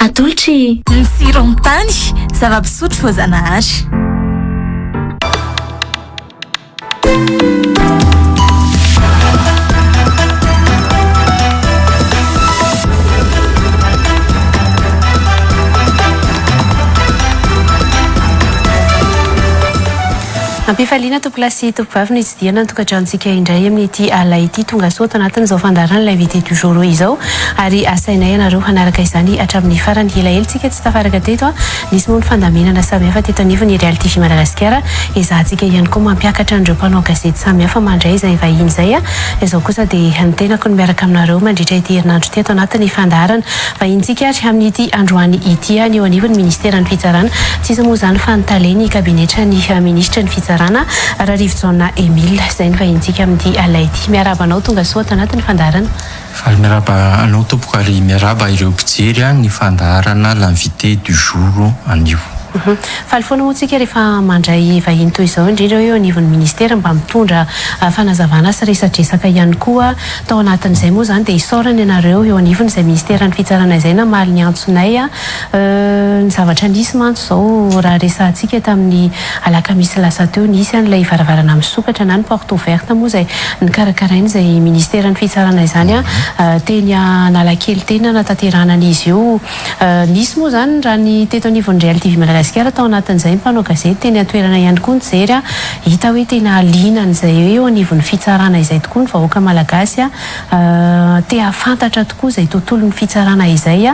Atolotry. Ny siron-tany, zava-pisotro voajanahary. Ampifaliana tompolahy sy tompovavy no hitsidihana ny tokantranontsika indray amin'ity alina ity. Tonga soa ato anatin'izao fandaharana L'invité du jour izao ary asainay ianareo hanaraka izany hatramin'ny farany. Elaela isika tsy tafaraka teto. Nisy moa ny fandaminana samihafa teto anivon'ny Real TV Madagasikara. Ezahantsika ihany koa mampiakatra an'ireo mpanao gazety samihafa mandray izay vahiny izay. Izao kosa dia ny tenako no miaraka aminareo mandritra ity herinandro ity ato anatin'ny fandaharana. Vahinintsika ary amin'ity androany ity ny eo anivon'ny Ministeran'ny Fitsarana. Tsy iza moa izany fa ny Talen'ny Kabinetran'ny Minisitry ny Fitsarana, Rarivojaona Emile. Izay no vahinintsika amin'ity alina ity. Miarahaba anao tonga soa ato anatin'ny fandaharana. Faly miarahaba anao tompoko ary miarahaba ireo mpijery ny fandaharana l'invité du jour anio. Faly foana moa tsika rehefa mandray vahiny toy izao indrindra hoe eo anivon'ny ministera mba mitondra fanazavana sy resadresaka ihany koa. Tao anatin'izay moa izany dia isaorana ianareo eo anivon'izay ministeran'ny fitsarana izay namaly ny antsonay. Ny zavatra nisy mantsy izao raha resahantsika tamin'ny Alakamisy lasa teo, nisy an'ilay varavarana misokatra na ny porte ouverte moa izay nokarakarain'izay ministeran'ny fitsarana izany teny Analakely teny nanatanterahana an'izy io. Nisy moa izany raha ny teto anivon'ny Real TV Madagasikara tao anatin'izay ny mpanao gazety teny an-toerana ihany koa nijery, hita hoe tena liana an'izay hoe eo anivon'ny fitsarana izay tokoa ny vahoaka malagasy, te hahafantatra tokoa izay tontolon'ny fitsarana izay.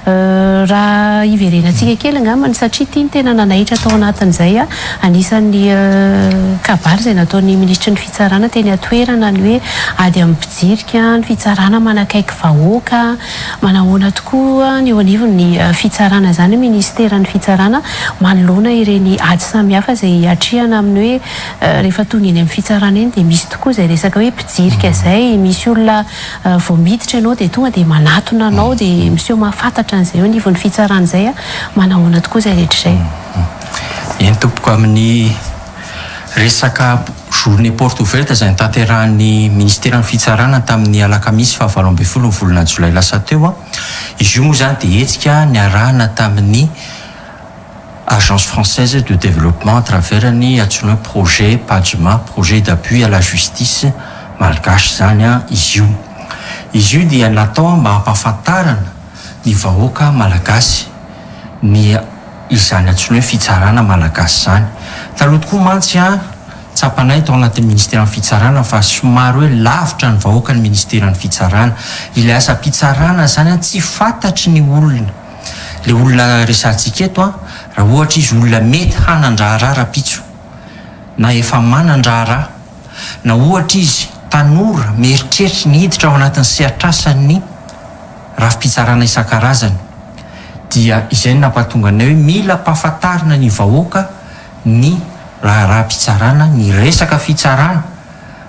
Raha hiverenantsika kely angambany satria ity no tena nanaitra tao anatin'izay, anisan'ny kabary izay nataon'ny minisitry ny fitsarana teny an-toerana ny hoe ady amin'ny mpijirika, ny fitsarana manakaiky vahoaka, manahoana tokoa ny eo anivon'ny fitsarana izany, minisiteran'ny fitsarana manoloana ireny ady samihafa izay atrehana amin'ny hoe rehefa tonga eny amin'ny fitsarana eny dia misy tokoa izay resaka hoe mpijirika izay, misy olona Vao miditra ianao dia tonga dia manatona anao dia miseho mahafantatra an'izay eo anivon'ny fitsarana izay a! Manahoana tokoa izay rehetra izay? Eny tompoko, amin'ny resaka journée porte ouverte izay notanterahin'ny ministeran'ny fitsarana tamin'ny alakamisy faha 18 ny volana jolay lasa teo, izy io moa izany dia hetsika niarahana tamin'ny Agence française de développement à travers ny antsoina hoe projet PAJMA, projet d'appui à la justice malgache izany izy io. Izy io dia natao mba hampahafantarana ny vahoaka malagasy ny izany antsoina hoe fitsarana malagasy izany. Taloha tokoa mantsy tsapanay tao anatin'ny ministeran'ny fitsarana fa somary hoe lavitra ny vahoaka ny ministeran'ny fitsarana. Ilay asam-pitsarana izany tsy fantatry ny olona. Le olona resahantsika eto an, raha ohatra izy olona mety hanan-draharaha rahampitso, na efa manan-draharaha, na ohatra izy tanora mieritreritra ny hiditra ao anatin'ny sehatr'asan'ny rafi-pitsarana isan-karazany, dia izay no nampahatonga anay hoe mila ampahafantarina ny vahoaka ny raharaham-pitsarana, ny resaka fitsarana,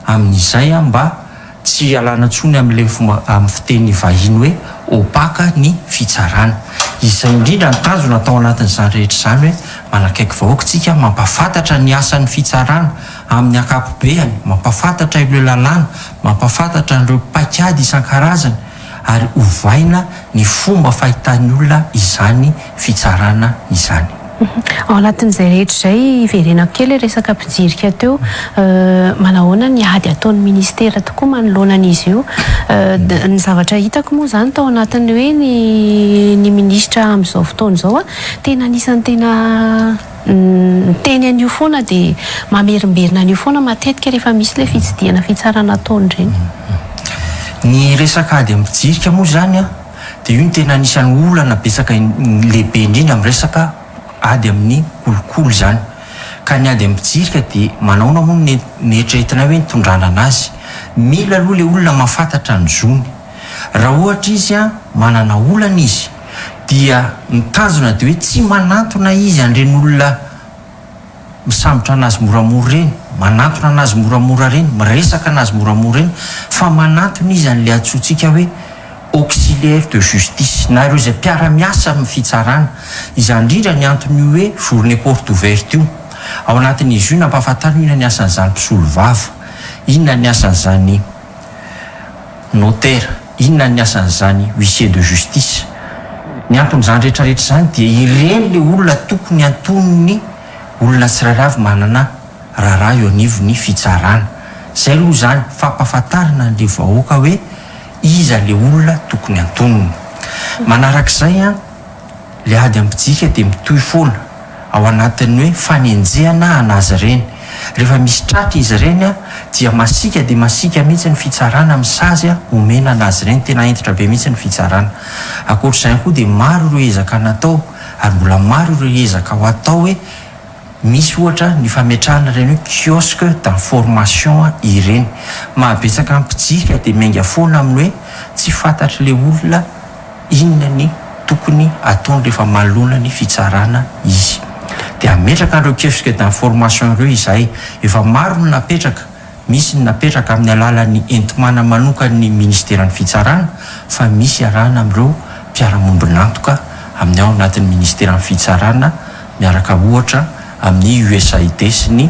amin'izay mba Tsy ialana intsony amin'ilay fomba amin'ny fiteny vahiny hoe opaque ny fitsarana. Izay indrindra ny tanjona tao anatin'izany rehetra izany hoe manakaiky vahoaka isika, mampahafantatra ny asan'ny fitsarana amin'ny ankapobeany, mampahafantatra ireo lalàna, mampahafantatra an'ireo paikady isan-karazany ary ovaina ny fomba fahitan'ny olona izany fitsarana izany. Ao anatin'izay rehetra izay, hiverenako kely ilay resaka mpijirika teo, manahoana ny ady ataon'ny ministera tokoa manoloana an'izy io? Ny zavatra hitako moa izany tao anatin'ny hoe ny ny minisitra amin'izao fotoana izao tena anisan'ny tena miteny an'io foana dia mamerimberina an'io foana matetika rehefa misy ilay fitsidihana fitsarana ataony ireny. Ny resaka ady amin'ny mpijirika moa izany Dia io no tena anisan'ny olana betsaka lehibe indrindra amin'ny resaka ady amin'ny kolikoly izany. Ka ny ady amin'ny mpijirika dia manaona moa no neritreretinay hoe nitondrana anazy. Mila aloha ilay olona mahafantatra ny zony. Raha ohatra izy manana olana izy dia ny tanjona dia hoe tsy manantona izy an'ireny olona misambotra anazy moramora ireny, manantona anazy moramora ireny, miresaka anazy moramora ireny, fa manantona izy an'ilay antsointsika hoe auxiliaire de justice, na ireo izay mpiara-miasa amin'ny fitsarana. Izany indrindra ny anton'io hoe journée porte ouverte io. Ao anatin'izy io nampahafantarina inona ny asan'izany mpisolovava, inona ny asan'izany notaire, inona ny asan'izany huissier de justice. Ny anton'izany rehetra rehetra izany dia ireny ilay olona tokony anton'ny olona tsirairay avy manana raharaha eo anivon'ny fitsarana. Izay aloha izany fampahafantarana an'ilay vahoaka hoe iza ilay olona tokony antonina. Manarak'izay an, ilay ady am-pijika dia mitohy foana ao anatin'ny hoe fanenjehana an'azy ireny. Rehefa misy tratra izy ireny an, dia masiaka dia masiaka mihitsy ny fitsarana amin'ny sazy omena an'azy ireny. Tena hentitra be mihitsy ny fitsarana. Ankoatr'izay ihany koa dia maro ireo ezaka natao ary mbola maro ireo ezaka ho atao hoe Misy ohatra ny fametrahana ireny hoe kiosque d'information ireny. Mahabetsaka ny mpijirika dia miainga foana amin'ny hoe tsy fantatr'ilay olona inona ny tokony ataony rehefa manoloana ny fitsarana izy. Dia hametraka an'ireo kiosque d'information ireo izahay. Efa maro no napetraka. Misy ny napetraka amin'ny alalan'ny enti-manana manokan'ny Ministeran'ny Fitsarana fa misy iarahana amin'ireo mpiara-mombon'antoka amin'ny ao anatin'ny Ministeran'ny Fitsarana miaraka ohatra amin'ny USAID sy ny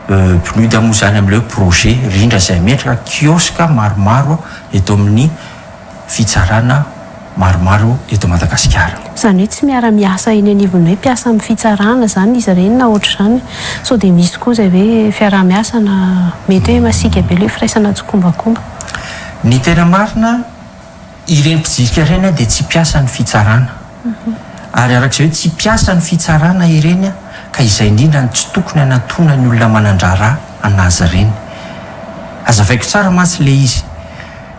PNUD moa izany amin'ilay hoe projet rindra izay hametraka kiosque maromaro eto amin'ny fitsarana maromaro eto Madagasikara. Izany hoe tsy miara-miasa eny anivon'ny hoe mpiasa amin'ny fitsarana izany izy ireny na ohatr'izany? Sao dia misy koa izay hoe fiaraha-miasa na mety hoe masiaka be ilay hoe firaisana tsikombakomba? Ny tena marina, ireny mpijirika ireny dia tsy mpiasan'ny fitsarana. Ary araka izay hoe tsy mpiasan'ny fitsarana ireny ka izay indrindra no tsy tokony hanantonan'ny olona manan-draharaha an'azy ireny. Hazavaiko tsara mantsy ilay izy.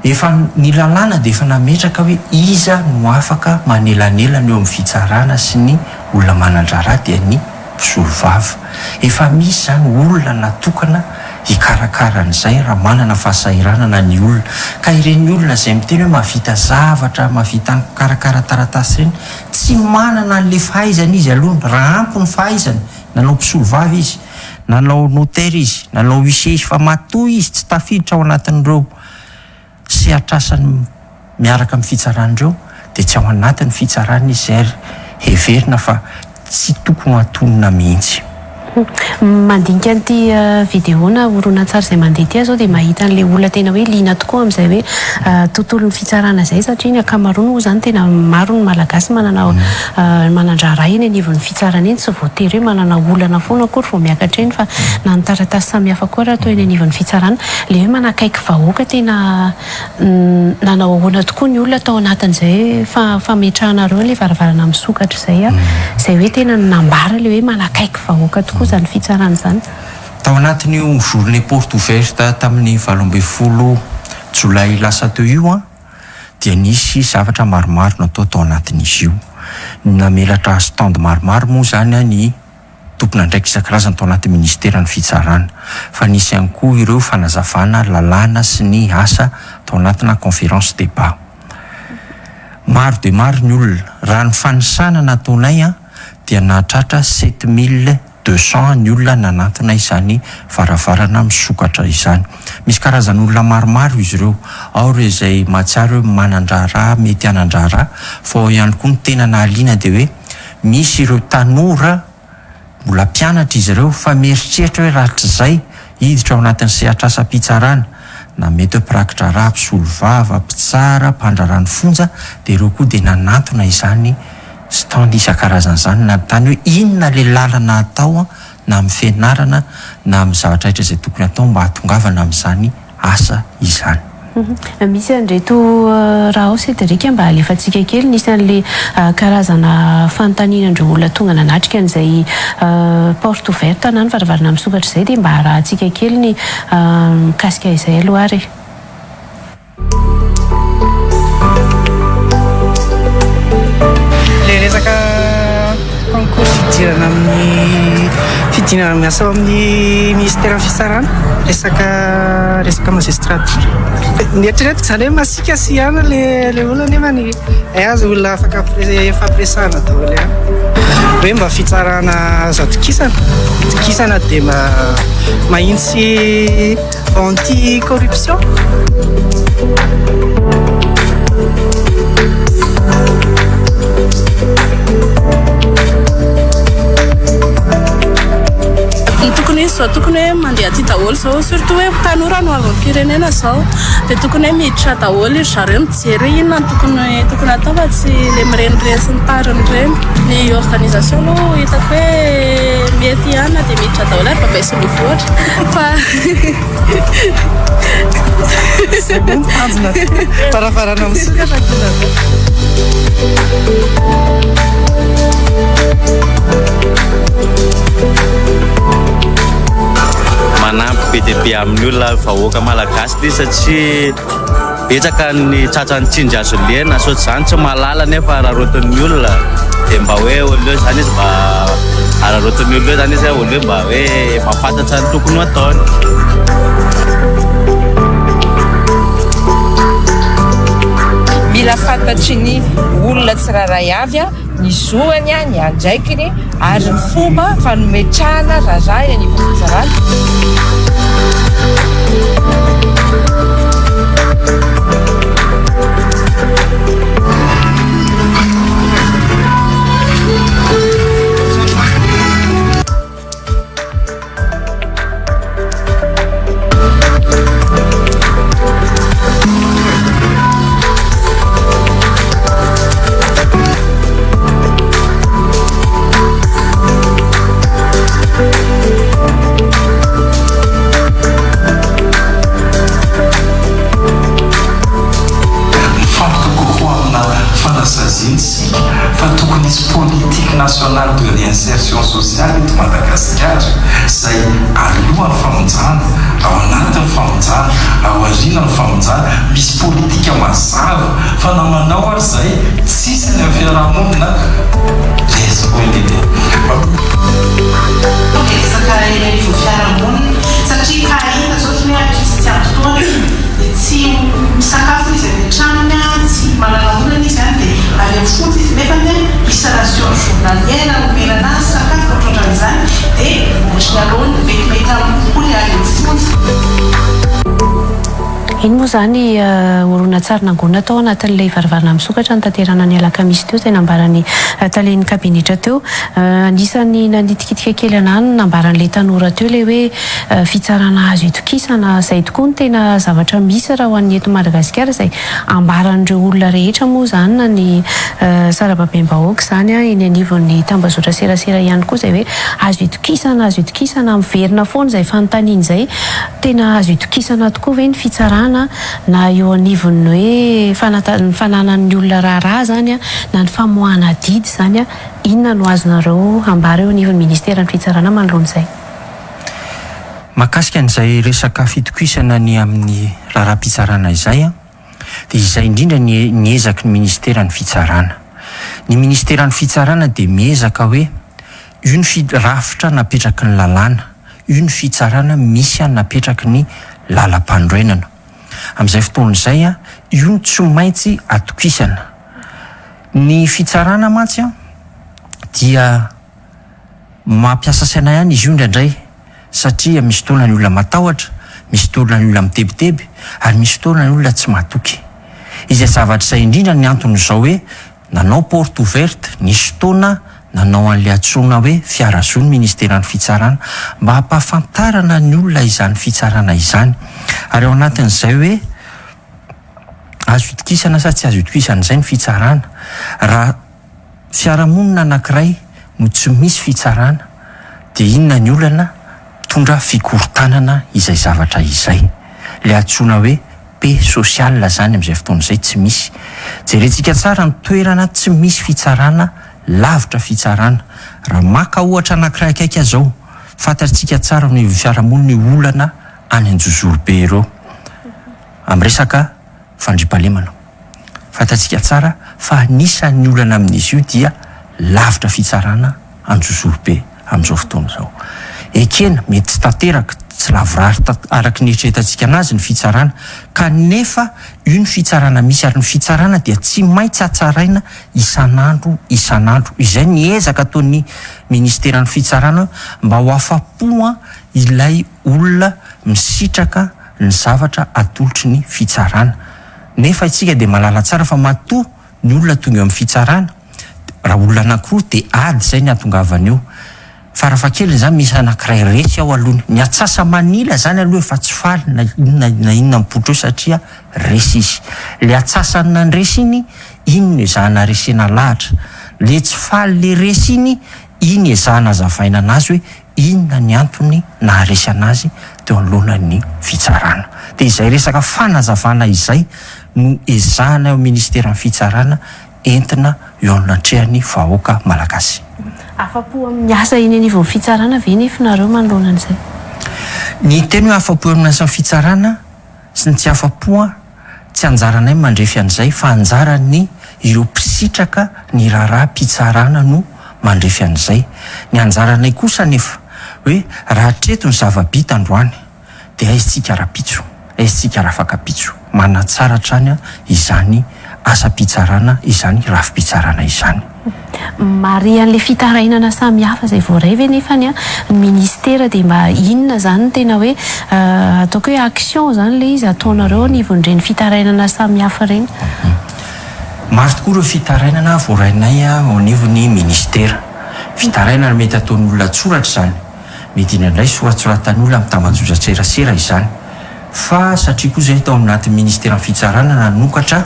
Efa ny lalàna dia efa nametraka hoe iza no afaka manelanelana eo amin'ny fitsarana sy ny olona manan-draharaha dia ny mpisolovava. Efa misy izany olona natokana hikarakara an'izay raha manana fahasahiranana ny olona. Ka ireny olona izay miteny hoe mahavita zavatra, mahavita mikarakara taratasy ireny, tsy manana an'ilay fahaizana izy aloha. Raha ampy ny fahaizany, nanao mpisolovava izy, nanao notaire izy, nanao huissier izy, fa matoa izy tsy tafiditra ao anatin'ireo sehatr'asany miaraka amin'ny fitsarana ireo dia tsy ao anatin'ny fitsarana izy ary heverina fa tsy tokony ho antonona mihitsy. Mandinika an'ity vidéo na horonantsary izay mandeha ity aho izao dia mahita an'ilay olona tena hoe liana tokoa amin'izay hoe tontolon'ny fitsarana izay satria ny ankamaroany moa izany tena maro ny Malagasy manana manan-draharaha eny anivon'ny fitsarana eny, tsy voatery hoe manana olana foana akory vao miakatra eny fa na ny taratasy samihafa koa ary atao eny anivon'ny fitsarana. Ilay hoe manakaiky vahoaka tena nanao ahoana tokoa ny olona tao anatin'izay fametrahanareo ilay varavarana misokatra izay, izay hoe tena nambara ilay hoe manakaiky vahoaka tokoa izany fitsarana izany. Tao anatin'io journée porte ouverte tamin'ny 18 jolay lasa teo io dia nisy zavatra maromaro natao tao anatin'izy io. Namelatra stand maromaro moa izany ny tompon'andraikitra isan-karazany tao anatin'ny minisiteran'ny fitsarana fa nisy ihany koa ireo fanazavana lalàna sy ny asa tao anatina conférence débat. Maro dia maro ny olona. Raha ny fanisana nataonay dia nahatratra 7200 ny olona nanantona izany varavarana misokatra izany. Misy karazan'olona maromaro izy ireo. Ao ireo izay mahatsiaro hoe manan-draharaha, mety hanan-draharaha, fa ao ihany koa ny tena nahaliana dia hoe misy ireo tanora mbola mpianatra izy ireo fa mieritreritra hoe rahatrizay hiditra ao anatin'ny sehatr'asam-pitsarana na mety hoe mpiraki-draharaha, mpisolovava, mpitsara, mpandraharaha ny fonja dia ireo koa dia nanantona izany stand isan-karazany izany nanontany hoe inona ilay lalana atao na amin'ny fianarana na amin'ny zavatra rehetra izay tokony atao mba hahatongavana amin'izany asa izany. Misy an'ireto raha ao Cédric mba alefantsika kely, nisy an'le karazana fanontaniana an'ireo olona tonga nanatrika an'izay porte ouverte na ny varavarana misokatra izay dia mba arahantsika kely ny mikasika izay aloha ary e. Ilay resaka concours fidirana amin'ny fidinana miasa ao amin'ny ministeran'ny fitsarana, resaka resaka magistrature. Ny eritreretiko izany hoe masiaka sy ihany ilay ilay olona nefa ny hay aza olona afaka ifampiresahana daholo ihany. Hoe mba fitsarana azo atokisana, atokisana dia mba mahitsy Anti corruption. Ny tokony hoe zao tokony hoe mandeha aty daholo zao surtout hoe tanora no avin'ny firenena zao dia tokony hoe miditra daholo ry zareo mijery hoe inona no tokony tokony atao fa tsy le mirenireny sy ny tariny ireny. Ny organisation aloha hitako hoe mety ihany na dia miditra daholo ary babay sy mivoatra fa Izay moa ny tanjona varavarana misokatra ankilany. Manampy be dia be amin'ny olona vahoaka malagasy ity satria betsaka ny tratran'ny tsindry hazo lena sao tsy izany tsy mahalala nefa araraotin'ny olona dia mba hoe au lieu izany izy mba araraotin'ny olona eo izany izy au lieu mba hoe mahafantatra ny tokony ho ataony. Mila fantatry ny olona tsirairay avy ny zoany, ny andraikiny ary ny fomba fanometrahana raharaha eny anivon'ny fitsarana. Mifantoka kokoa amina fanasaziana isika fa tokony hisy politique nationale de réinsertion sociale eto Madagasikara izay alohan'ny famonjana, ao anatin'ny famonjana, aorianan'ny famonjana, misy politika mazava fa na manao ary izay tsisy any amin'ny fiarahamonina resy koa anie dia. Resaka eny anivon'ny fiarahamonina satria ka hita zao zany hoe ankizy tsy ampy taona dia tsy misakafo izy any an-tranony an, tsy manana olana izy any dia any amin'ny fonja izy nefa anie misy ration journalière omena anazy sakafo ohatrohatran'izany dia ohatry ny aleony metimety aminy kokoa ny any amin'ny fonja. Iny moa izany horonantsary nangonina tao anatin'ilay varavarana misokatra nitaterana ny alakamisy teo izay nambaran'ny talen'ny kabinetra teo. Anisan'ny nanitikitika kely anà ny nambaran'ilay tanora teo ilay hoe fitsarana azo itokisana. Izay tokoa no tena zavatra misy raha ho an'ny eto Madagasikara izay ambaran'ireo olona rehetra moa izany na ny sarababem-bahoaka izany eny anivon'ny tambazotra serasera ihany koa izay hoe azo itokisana, azo itokisana, miverina foana izay fanontaniana izay. Tena azo itokisana tokoa ve ny fitsarana na eo anivon'ny hoe ny fananan'ny olona raharaha izany na ny famoahana adidy izany? Inona no azonareo ambara eo anivon'ny ministeran'ny fitsarana manoloana izay? Mahakasika an'izay resaka fitokisana ny amin'ny raharaham-pitsarana izay dia izay indrindra ny ny ezaky ny ministeran'ny fitsarana. Ny ministeran'ny fitsarana dia miezaka hoe io ny fi- rafitra napetraky ny lalàna, io ny fitsarana misy an napetraky ny lalampanorenana. Amin'izay fotoana izay an, io no tsy maintsy atokisana. Ny fitsarana mantsy an dia mampiasa saina ihany izy io indraindray satria misy fotoana ny olona matahotra, misy fotoana ny olona mitebiteby ary misy fotoana ny olona tsy matoky. Izay zavatra izay indrindra ny anton'izao hoe Nanao porte ouverte, nisy fotoana nanao an'ilay antsoina hoe fiara zo ny ministeran'ny fitsarana mba hampahafantarana ny olona izany fitsarana izany. Ary ao anatin'izay hoe azo itokisana sa tsy azo itokisana izay ny fitsarana. Raha fiarahamonina anankiray no tsy misy fitsarana dia inona ny olana? Mitondra fikorontanana izay zavatra izay. Ilay antsoina hoe paix sociale zany amin'izay fotoana izay tsy misy. Jerentsika tsara ny toerana tsy misy fitsarana lavitra fitsarana. Raha maka ohatra anankiray akaiky aho zao, fantatsika tsara ny fiarahamonina io olana any Anjozorobe ireo amin'ny resaka fandriampahalemana. Fantatsika tsara fa anisan'ny olana amin'izy io dia lavitra fitsarana Anjozorobe amin'izao fotoana izao. Ekena, mety tsy tanteraka, tsy lavorary araka ny eritreretantsika anazy ny fitsarana, kanefa io ny fitsarana misy ary ny fitsarana dia tsy maintsy hatsaraina isan'andro isan'andro. Izay ny ezaka ataon'ny ministeran'ny fitsarana mba ho afa-po ilay olona misitraka ny zavatra atolotry ny fitsarana. Nefa isika dia mahalala tsara fa matoa ny olona tonga eo amin'ny fitsarana, raha olona anankiroa dia ady izay ny hahatongavany eo. Farafahakeliny izany misy anankiray resy ao aloha. Ny atsasa-manila izany aloha efa tsy faly na inona na inona mipoitra eo satria resy izy. Le atsasany nandresy iny, iny no ezahana resena lahatra. Le tsy faly le resy iny, iny ezahana azavaina anazy hoe inona ny antony naharesy anazy teo anoloanan'ny fitsarana. Dia izay resaka fanazavana izay no ezahana eo ministeran'ny fitsarana entina eo anatrehan'ny vahoaka malagasy. Afa-po amin'ny asa eny anivon'ny fitsarana ve nefa nareo manoloana an'izay? Ny teny hoe afa-po eo amin'ny asan'ny fitsarana sy ny tsy afa-po an, tsy anjaranay ny mandrefy an'izay fa anjaran'ny ireo mpisitraka ny raharaham-pitsarana no mandrefy an'izay. Ny anjaranay kosa anefa hoe raha hatreto ny zava-bita androany dia aiza tsika rapitso, aiza tsika rafakapitso, manatsara hatrany izany asam-pitsarana izany rafi-pitsarana izany. Marihan'ilay fitarainana samihafa izay voaray ve nefany ny ministera dia mba inona izany no tena hoe ataoko hoe action izany ilay izy ataonareo anivon'ireny fitarainana samihafa ireny? Maro tokoa ireo fitarainana voarainay ao anivon'ny ministera. Fitarainana mety ataon'olona an-tsoratra izany. Mety indraindray soratsoratan'olona amin'ny tambajotran-tserasera izany. Fa satria koa izay tao anatin'ny ministeran'ny fitsarana nanokatra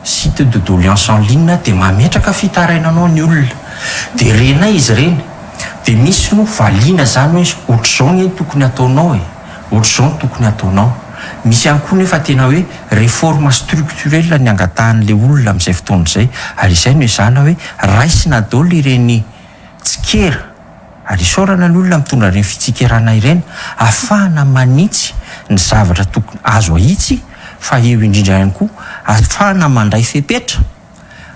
site de doléance en ligne dia mametraka fitarainana ao ny olona. Dia renay izy ireny. Dia misy no valiana izany hoe ohatr'izao anie no tokony hataonao e! Ohatr'izao no tokony hataonao. Misy ihany koa nefa tena hoe réforme structurelle ny angatahan'ilay olona amin'izay fotoana izay. Ary izay no ezahana hoe raisina daholo ireny tsikera. Ary isaorana ny olona mitondra ireny fitsikerana ireny ahafahana manitsy ny zavatra tokony azo ahitsy fa eo indrindra ihany koa ahafahana mandray fepetra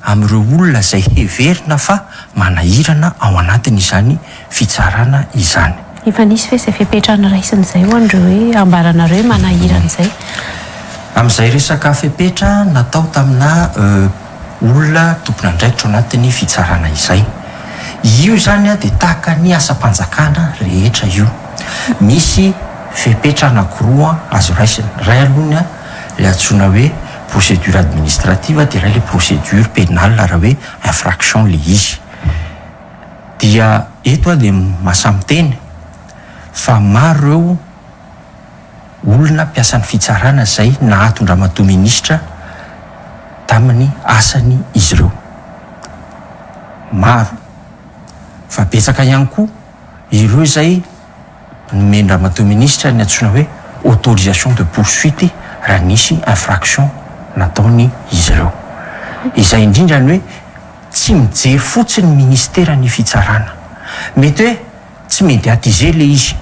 amin'ireo olona izay heverina fa manahirana ao anatin'izany fitsarana izany. Efa nisy ve izay fepetra noraisina izay ho an'ireo hoe ambaranareo hoe manahirana izay? Amin'izay resaka fepetra natao tamina olona tompon'andraikitra ao anatin'ny fitsarana izay. Io izany dia tahaka ny asam-panjakana rehetra io. Misy fepetra anankiroa azo raisina. Iray aloha ilay antsoina hoe procédure administrative dia iray ilay procédure pénale raha hoe infraction ilay izy. Dia eto aho dia mahasahy miteny fa maro ireo olona mpiasan'ny fitsarana izay nahaton-dRamatoa Minisitra tamin'ny asany izy ireo. Maro, fa betsaka ihany koa ireo izay nomen-dRamatoa Minisitra ny antsoina hoe autorisation de poursuite raha nisy infraction nataony izy ireo. Izay indrindra ny hoe tsy mijery fotsiny ny Ministeran'ny Fitsarana. Mety hoe Tsy mediatiser le izy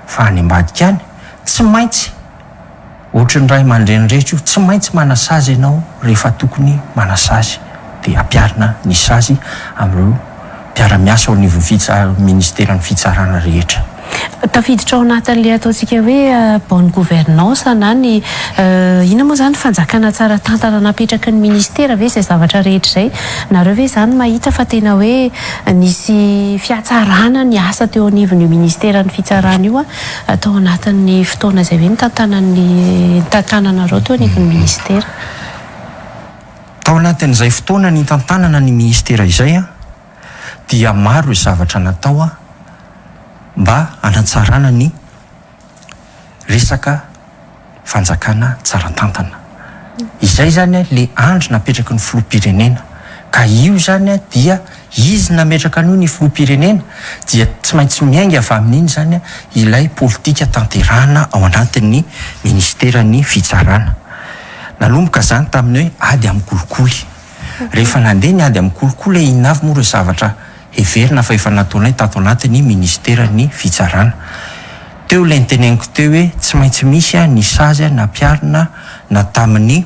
fa any ambadika any tsy maintsy ohatry ny ray aman-dreny rehetra io tsy maintsy manasazy ianao rehefa tokony manasazy dia ampiharina ny sazy amin'ireo mpiara-miasa ao anivon'ny fitsa ministeran'ny fitsarana rehetra. Tafiditra ao anatin'ilay ataontsika hoe bonne gouvernance na ny inona moa izany fanjakana tsara tantana napetraky ny ministera ve izay zavatra rehetra izay? Nareo ve izany mahita fa tena hoe Nisy fihatsarana ny asa teo anivon'io ministeran'ny fitsarana io tao anatin'ny fotoana izay hoe nitantanan'ny nitantananareo teo anivon'ny ministera. Tao anatin'izay fotoana nitantanana ny ministera izay dia maro ireo zavatra natao mba hanatsarana ny resaka fanjakana tsara tantana. Izay izany le andry napetraky ny filoham-pirenena. Ka io izany dia izy nametraka an'io ny filoham-pirenena dia tsy maintsy miainga avy amin'iny izany ilay politika tanterahana ao anatin'ny ministeran'ny fitsarana. Nanomboka izany tamin'ny hoe ady amin'ny kolikoly. Rehefa nandeha ny ady amin'ny kolikoly inona avy moa ireo zavatra heverina fa efa nataonay tato anatin'ny ministeran'ny fitsarana. Teo ilay noteneniko teo hoe tsy maintsy misy ny sazy nampiharina na tamin'ny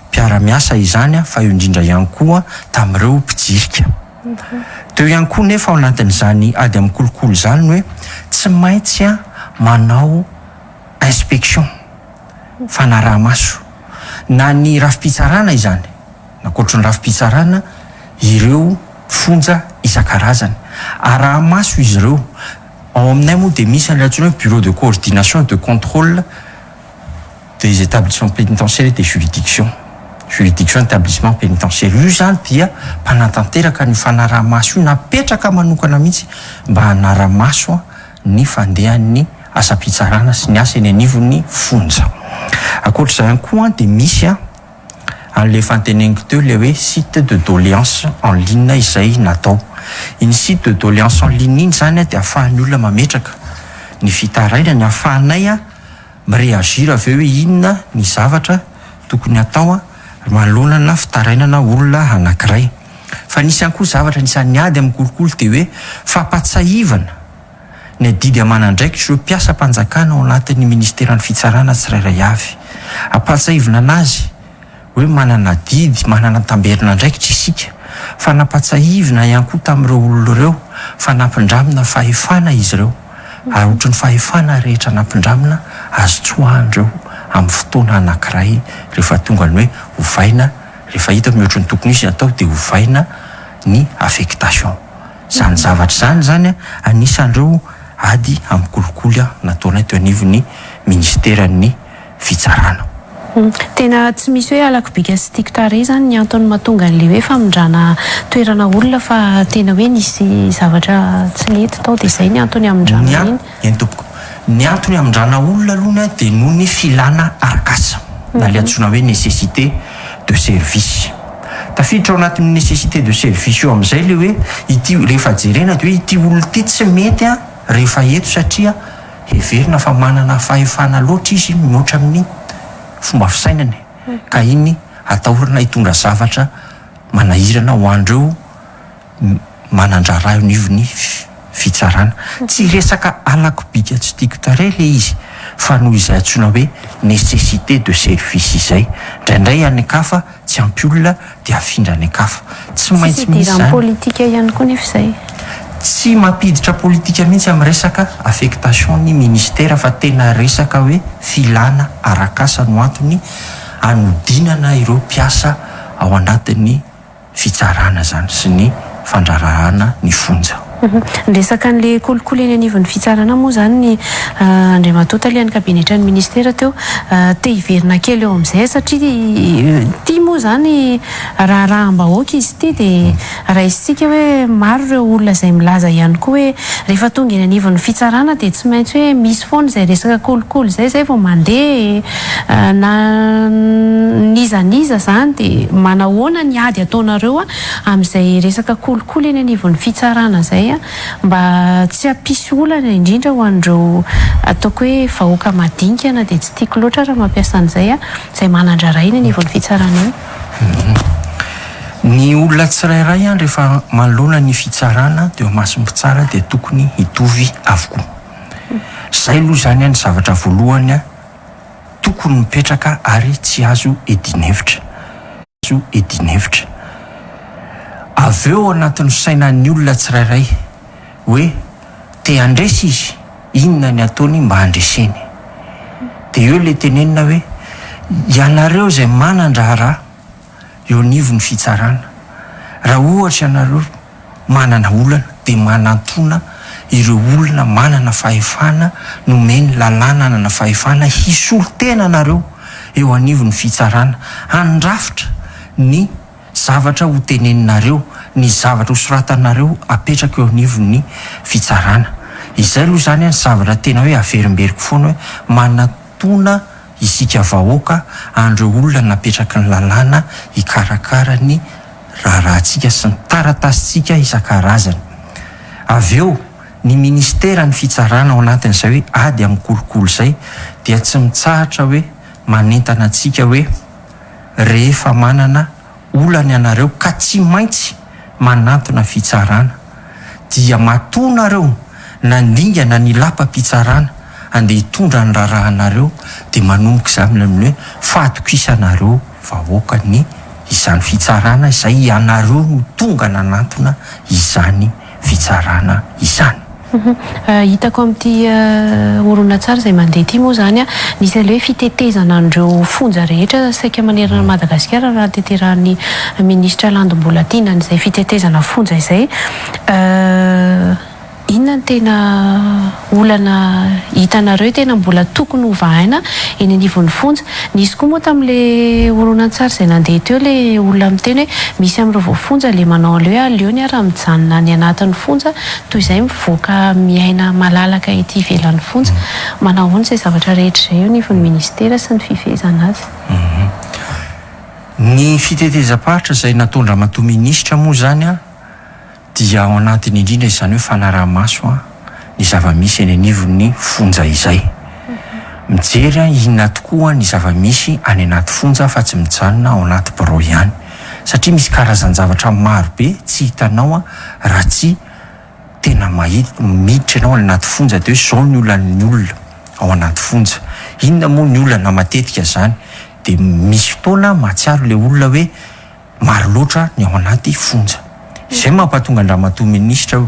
mpiara-miasa izany fa eo indrindra ihany koa tamin'ireo mpijirika. Teo ihany koa nefa ao anatin'izany ady amin'ny kolikoly izany ny hoe tsy maintsy manao inspection, fanaraha-maso, na ny rafi-pitsarana izany, ankoatry ny rafi-pitsarana, ireo fonja isan-karazany. Araha-maso izy ireo. Ao aminay moa dia misy an'ilay antsoina hoe bureau de coordination et de contrôle des établissements pénitentiaires et des juridictions. Juridiction établissement pénitentiaire. Io izany dia mpanatanteraka an'io fanaraha-maso io, napetraka manokana mihitsy mba hanara-maso ny fandehan'ny asam-pitsarana sy ny asa eny anivon'ny fonja. Ankoatra izay ihany koa dia misy an'ilay efa noteneniko teo ilay hoe site de doléance en ligne izay natao. Iny site de doléance en ligne iny izany dia ahafahan'ny olona mametraka ny fitarainany, ahafahanay mi-réagir avy eo hoe inona ny zavatra tokony hatao manoloana fitarainana olona anankiray. Fa nisy ihany koa zavatra anisan'ny ady amin'ny kolikoly dia hoe fampatsahivana ny adidy aman'andraikitra ireo mpiasam-panjakana ao anatin'ny ministeran'ny fitsarana tsirairay avy. Ampahatsahivina anazy hoe manana adidy, manana tamberin'andraikitra isika. Fa nampatsahivina ihany koa tamin'ireo olona ireo fa nampindramina fahefana izy ireo. Ary ohatry ny fahefana rehetra nampindramina azo tsoahan'ireo amin'ny fotoana anankiray rehefa tonga ny hoe ovaina, rehefa hita hoe mihoatry ny tokony hisy ny atao dia ovaina ny affectation. Izany zavatra izany izany anisan'ireo ady amin'ny kolikoly nataonay teo anivon'ny minisiteran'ny fitsarana. Tena tsy misy hoe halako bika sy tiako tarehy izany ny antony mahatonga an'ilay hoe famindrana toerana olona fa tena hoe nisy zavatra tsy nety tao dia izay ny antony hamindrana Ny iny. Eny tompoko. Ny antony hamindrana olona aloha dia noho ny filana arak'asa na ilay antsoina hoe nécessité de service. Tafiditra ao anatin'io nécessité de service io amin'izay ilay hoe ity rehefa jerena dia hoe ity olona ity tsy mety rehefa eto satria Heverina fa manana fahefana loatra izy mihoatra amin'ny fomba fisainany ka iny atahorana hitondra zavatra manahirana ho an'ireo manan-draharaha eo anivon'ny fitsarana. Tsy resaka halako bika tsy tiako tarehy ilay izy fa noho izay antsoina hoe nécessité de service izay. Indraindray any an-kafa Tsy ampy olona dia afindra any an-kafa. Tsy maintsy Tsisy misy idiran'ny izany. politika ihany koa nefa izay. Tsy mampiditra politika mihitsy amin'ny resaka affectation ny ministera fa tena resaka hoe filana arak'asa no antony anodinana ireo mpiasa ao anatin'ny fitsarana izany sy ny fandraharahana ny fonja. Niresaka an'ilay kolikoly eny anivon'ny fitsarana moa izany ny Andriamatoa Talehan'ny Kabinetran'ny Minisitera teo. Te hiverina kely eo amin'izay satria ity moa izany raharaham-bahoaka izy ity dia raisintsika hoe maro ireo olona izay milaza ihany koa hoe rehefa tonga eny anivon'ny fitsarana dia tsy maintsy hoe misy foana izay resaka kolikoly izay izay vao mandeha na n'iza n'iza izany dia manahoana ny ady ataonareo amin'izay resaka kolikoly eny anivon'ny fitsarana izay mba tsy hampisy olana indrindra ho an'ireo ataoko hoe vahoaka madinika na dia tsy tiako loatra raha mampiasa an'izay izay manan-draharaha eny anivon'ny fitsarana eny. Ny olona tsirairay rehefa manoloana ny fitsarana dia eo imason'ny mpitsara dia tokony hitovy avokoa. Izay aloha izany ny zavatra voalohany tokony mipetraka ary tsy azo edin'hevitra. Azo edin'hevitra. Avy eo ao anatin'ny fisainan'ny olona tsirairay hoe te handresy izy, inona ny ataony mba handreseny. Dia eo ilay tenenina hoe ianareo izay manan-draharaha eo anivon'ny fitsarana, raha ohatra ianareo manana olana dia manantona ireo olona manana fahefana nomen'ny lalàna hanana fahefana hisolo tena anareo eo anivon'ny fitsarana handrafitra ny zavatra ho teneninareo, ny zavatra ho soratanareo apetraka eo anivon'ny fitsarana. Izay aloha izany ny zavatra tena hoe averimberiko foana hoe manantona isika vahoaka an'ireo olona napetraky ny lalàna hikarakara ny raharahantsika sy ny taratasintsika isan-karazany. Avy eo, ny ministeran'ny fitsarana ao anatin'izay hoe ady amin'ny kolikoly izay dia tsy mitsahatra hoe manentana antsika hoe rehefa manana olana ianareo ka tsy maintsy manantona fitsarana dia matoa nareo nandingana ny lapam-pitsarana andeha hitondra ny raharahanareo dia manomboka izany amin'ny hoe fahatokisanareo vahoaka ny izany fitsarana izay ianareo no tonga nanantona izany fitsarana izany. Hitako amin'ity horonantsary izay mandeha ity moa izany, nisy an'ilay hoe fitetezana an'ireo fonja rehetra saika manerana an'i Madagasikara raha tanterahin'ny minisitra Landy Mbolatiana an'izay fitetezana fonja izay. Inona no tena olana hitanareo tena mbola tokony hovahaina eny anivon'ny fonja? Nisy koa moa tamin'ilay horonantsary izay nandeha teo ilay olona miteny hoe misy amin'ireo voafonja ilay manao an'ilay hoe aleony ary mijanona any anatin'ny fonja toy izay mivoaka miaina malalaka ety ivelan'ny fonja. Manao ahoana izay zavatra rehetra izay eo anivon'ny ministera sy ny fifehezana azy? Ny fitetezam-paritra izay nataon-dRamatoa Minisitra moa izany dia ao anatiny indrindra izany hoe fanaraha-maso ny zava-misy eny anivon'ny fonja izay. Mijery inona tokoa ny zava-misy any anaty fonja fa tsy mijanona ao anaty birao ihany. Satria misy karazan-javatra maro be tsy hitanao raha tsy tena mahita, miditra ianao any anaty fonja dia hoe izao ny olan'ny olona ao anaty fonja. Inona moa ny olana matetika izany? Dia misy fotoana mahatsiaro ilay olona hoe maro loatra ny ao anaty fonja. Izay mampatonga an-dRamatoa Minisitra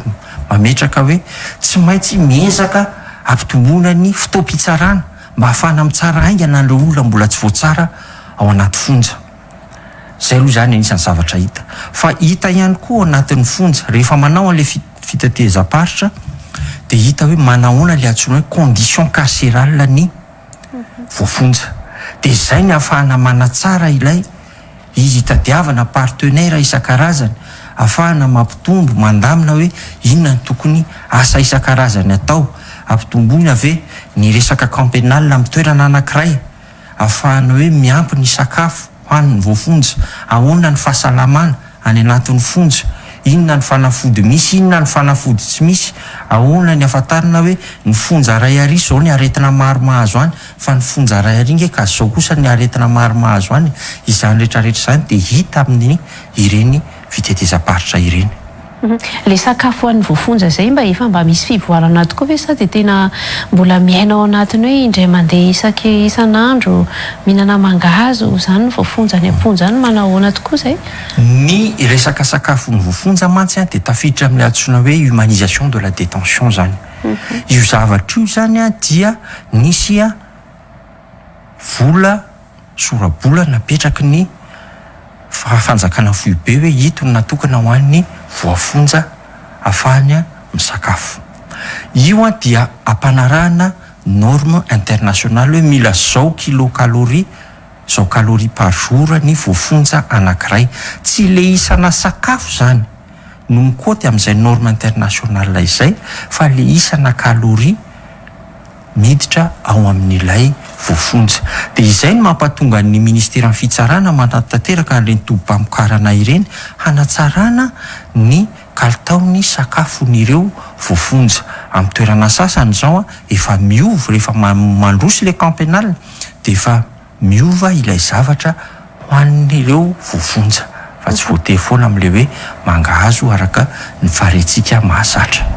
mametraka hoe tsy maintsy miezaka ampitomboina ny fotoam-pitsarana mba hahafahana mitsara haingana an'ireo olona mbola tsy voatsara ao anaty fonja. Izay aloha izany anisan'ny zavatra hita. Fa hita ihany koa ao anatin'ny fonja, rehefa manao an'ilay fitetezam-paritra dia hita hoe manahoana ilay antsoina hoe condition carcérale ny voafonja. Dia izay ny ahafahana manatsara ilay izy, hitadiavana partenaire isan-karazany, ahafahana mampitombo, mandamina hoe inona no tokony asa isan-karazany atao, ampitomboina ve ny resaka camp pénal amin'ny toerana anankiray, ahafahana hoe miampy ny sakafo hohanin'ny voafonja, ahoana ny fahasalamana any anatin'ny fonja, inona ny fanafody misy, inona ny fanafody tsy misy, ahoana ny ahafantarana hoe ny fonja iray ary izao ny aretina maro mahazo any fa ny fonja iray ary nge ka izao kosa ny aretina maro mahazo any, izany rehetra rehetra izany dia hita amin'ny ireny fitetezam-paritra ireny. Ilay sakafo ho an'ny voafonja izay mba efa mba misy fivoarana tokoa ve sa dia tena mbola miaina ao anatin'ny hoe indray mandeha isaky isan'andro mihinana mangahazo izany ny voafonja any am-ponja any, manahoana tokoa izay? Ny resaka sakafon'ny voafonja mantsy dia tafiditra amin'ilay antsoina hoe humanisation de la détention izany. Io zavatra io izany dia nisy vola, sora-bola napetraky ny fanjakana foibe hoe ito no natokana ho an'ny voafonja ahafahany misakafo. Io dia ampanarahana norme internationale hoe mila zao kilocalorie, zao calorie par jour ny voafonja anankiray. Tsy le isana sakafo izany no mikaoty amin'izay norme internationale izay fa le isana calorie miditra ao amin'ilay voafonja. Dia izay no mampatonga ny Ministeran'ny Fitsarana manatanteraka an'ireny tobim-pamokarana ireny hanatsarana ny kalitaon'ny sakafon'ireo voafonja. Amin'ny toerana sasany izao efa miova, rehefa mandroso ilay camp pénal dia efa miova ilay zavatra hohanin'ireo voafonja fa tsy voatery foana amin'ilay hoe mangahazo araka ny faharentsika mahazatra.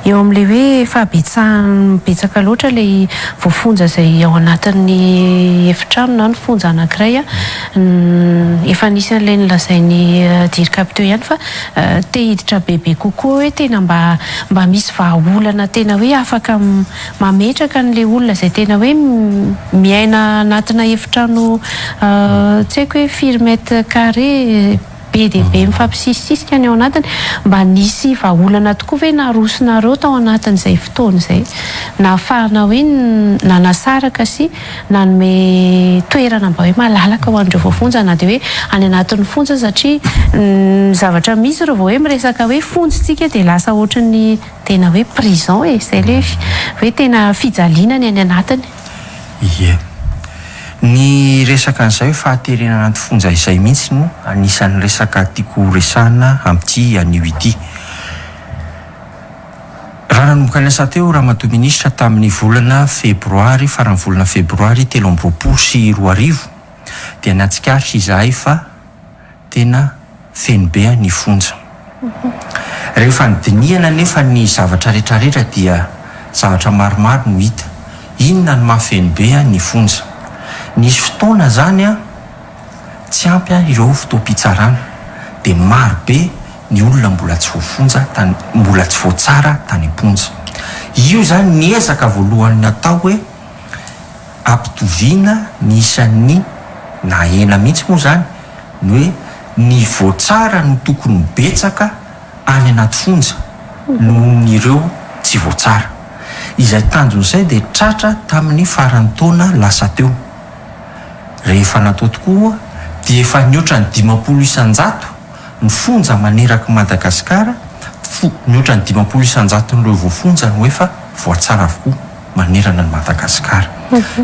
Eo amin'ilay hoe fahabetsahan'ny betsaka loatra ilay voafonja izay ao anatin'ny efitrano na ny fonja anankiray, efa nisy an'ilay nolazain'i Dircab teo ihany fa te hiditra bebe kokoa hoe tena mba mba misy vahaolana tena hoe afaka mametraka an'ilay olona izay tena hoe miaina anatina efitrano tsy haiko hoe firy mètre carré be dia be mifampisisisika ny ao anatiny, mba nisy vahaolana tokoa ve narosonareo tao anatin'izay fotoana izay nahafahana hoe nanasaraka sy nanome toerana mba hoe malalaka ho an'ireo voafonja na dia hoe any anatin'ny fonja satria ny zavatra misy raha vao hoe miresaka hoe fonja isika dia lasa ohatran'ny Tena hoe prison e, zay le hoe tena fijaliana ny any anatiny. Ie. Ny resaka an'izay hoe fahaterena anaty fonja izay mihitsy no anisan'ny resaka tiako ho resahina amin'ity anio ity. Raha nanomboka niasa teo Ramatoa Minisitra tamin'ny volana febroary, faran'ny volana febroary 2023 dia nahatsikaritra izahay fa tena feno be ny fonja. Rehefa nodinihana anefa ny zavatra retraretra dia zavatra maromaro no hita. Inona no maha feno be ny fonja? Nisy fotoana izany tsy ampy ireo fotoam-pitsarana dia maro be ny olona mbola tsy voafonja tany, mbola tsy voatsara tany am-ponja. Io izany ny ezaka voalohany natao hoe ampitoviana ny isan'ny na ahena mihitsy moa izany ny hoe ny voatsara no tokony ho betsaka any anaty fonja. nohon'ireo tsy voatsara. Izay tanjona izay dia tratra tamin'ny faran'ny taona lasa teo. Rehefa natao tokoa dia efa nihoatra ny 50% ny fonja manerak'i Madagasikara, mihoatra ny 50%-n'ireo voafonja no efa voatsara avokoa manerana an'i Madagasikara.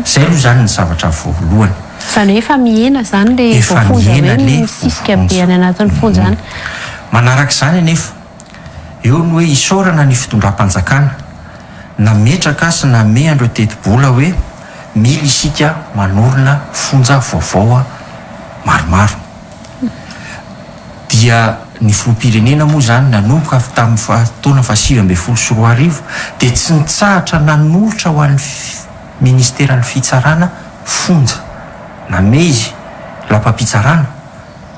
Izay aloha izany ny zavatra voalohany. Izany hoe efa mihena izany ilay voafonja hoe misisika be any anatin'ny fonja any. Manaraka izany anefa, eo ny hoe isaorana ny fitondram-panjakana nametraka sy namehy an'ireo tetibola hoe mila isika manorina fonja vaovao maromaro. Dia ny filoham-pirenena moa izany nanomboka avy tamin'ny taona faha 2019 dia tsy nitsahatra nanolotra ho an'ny ministeran'ny fitsarana fonja. Namehy izy lapam-pitsarana,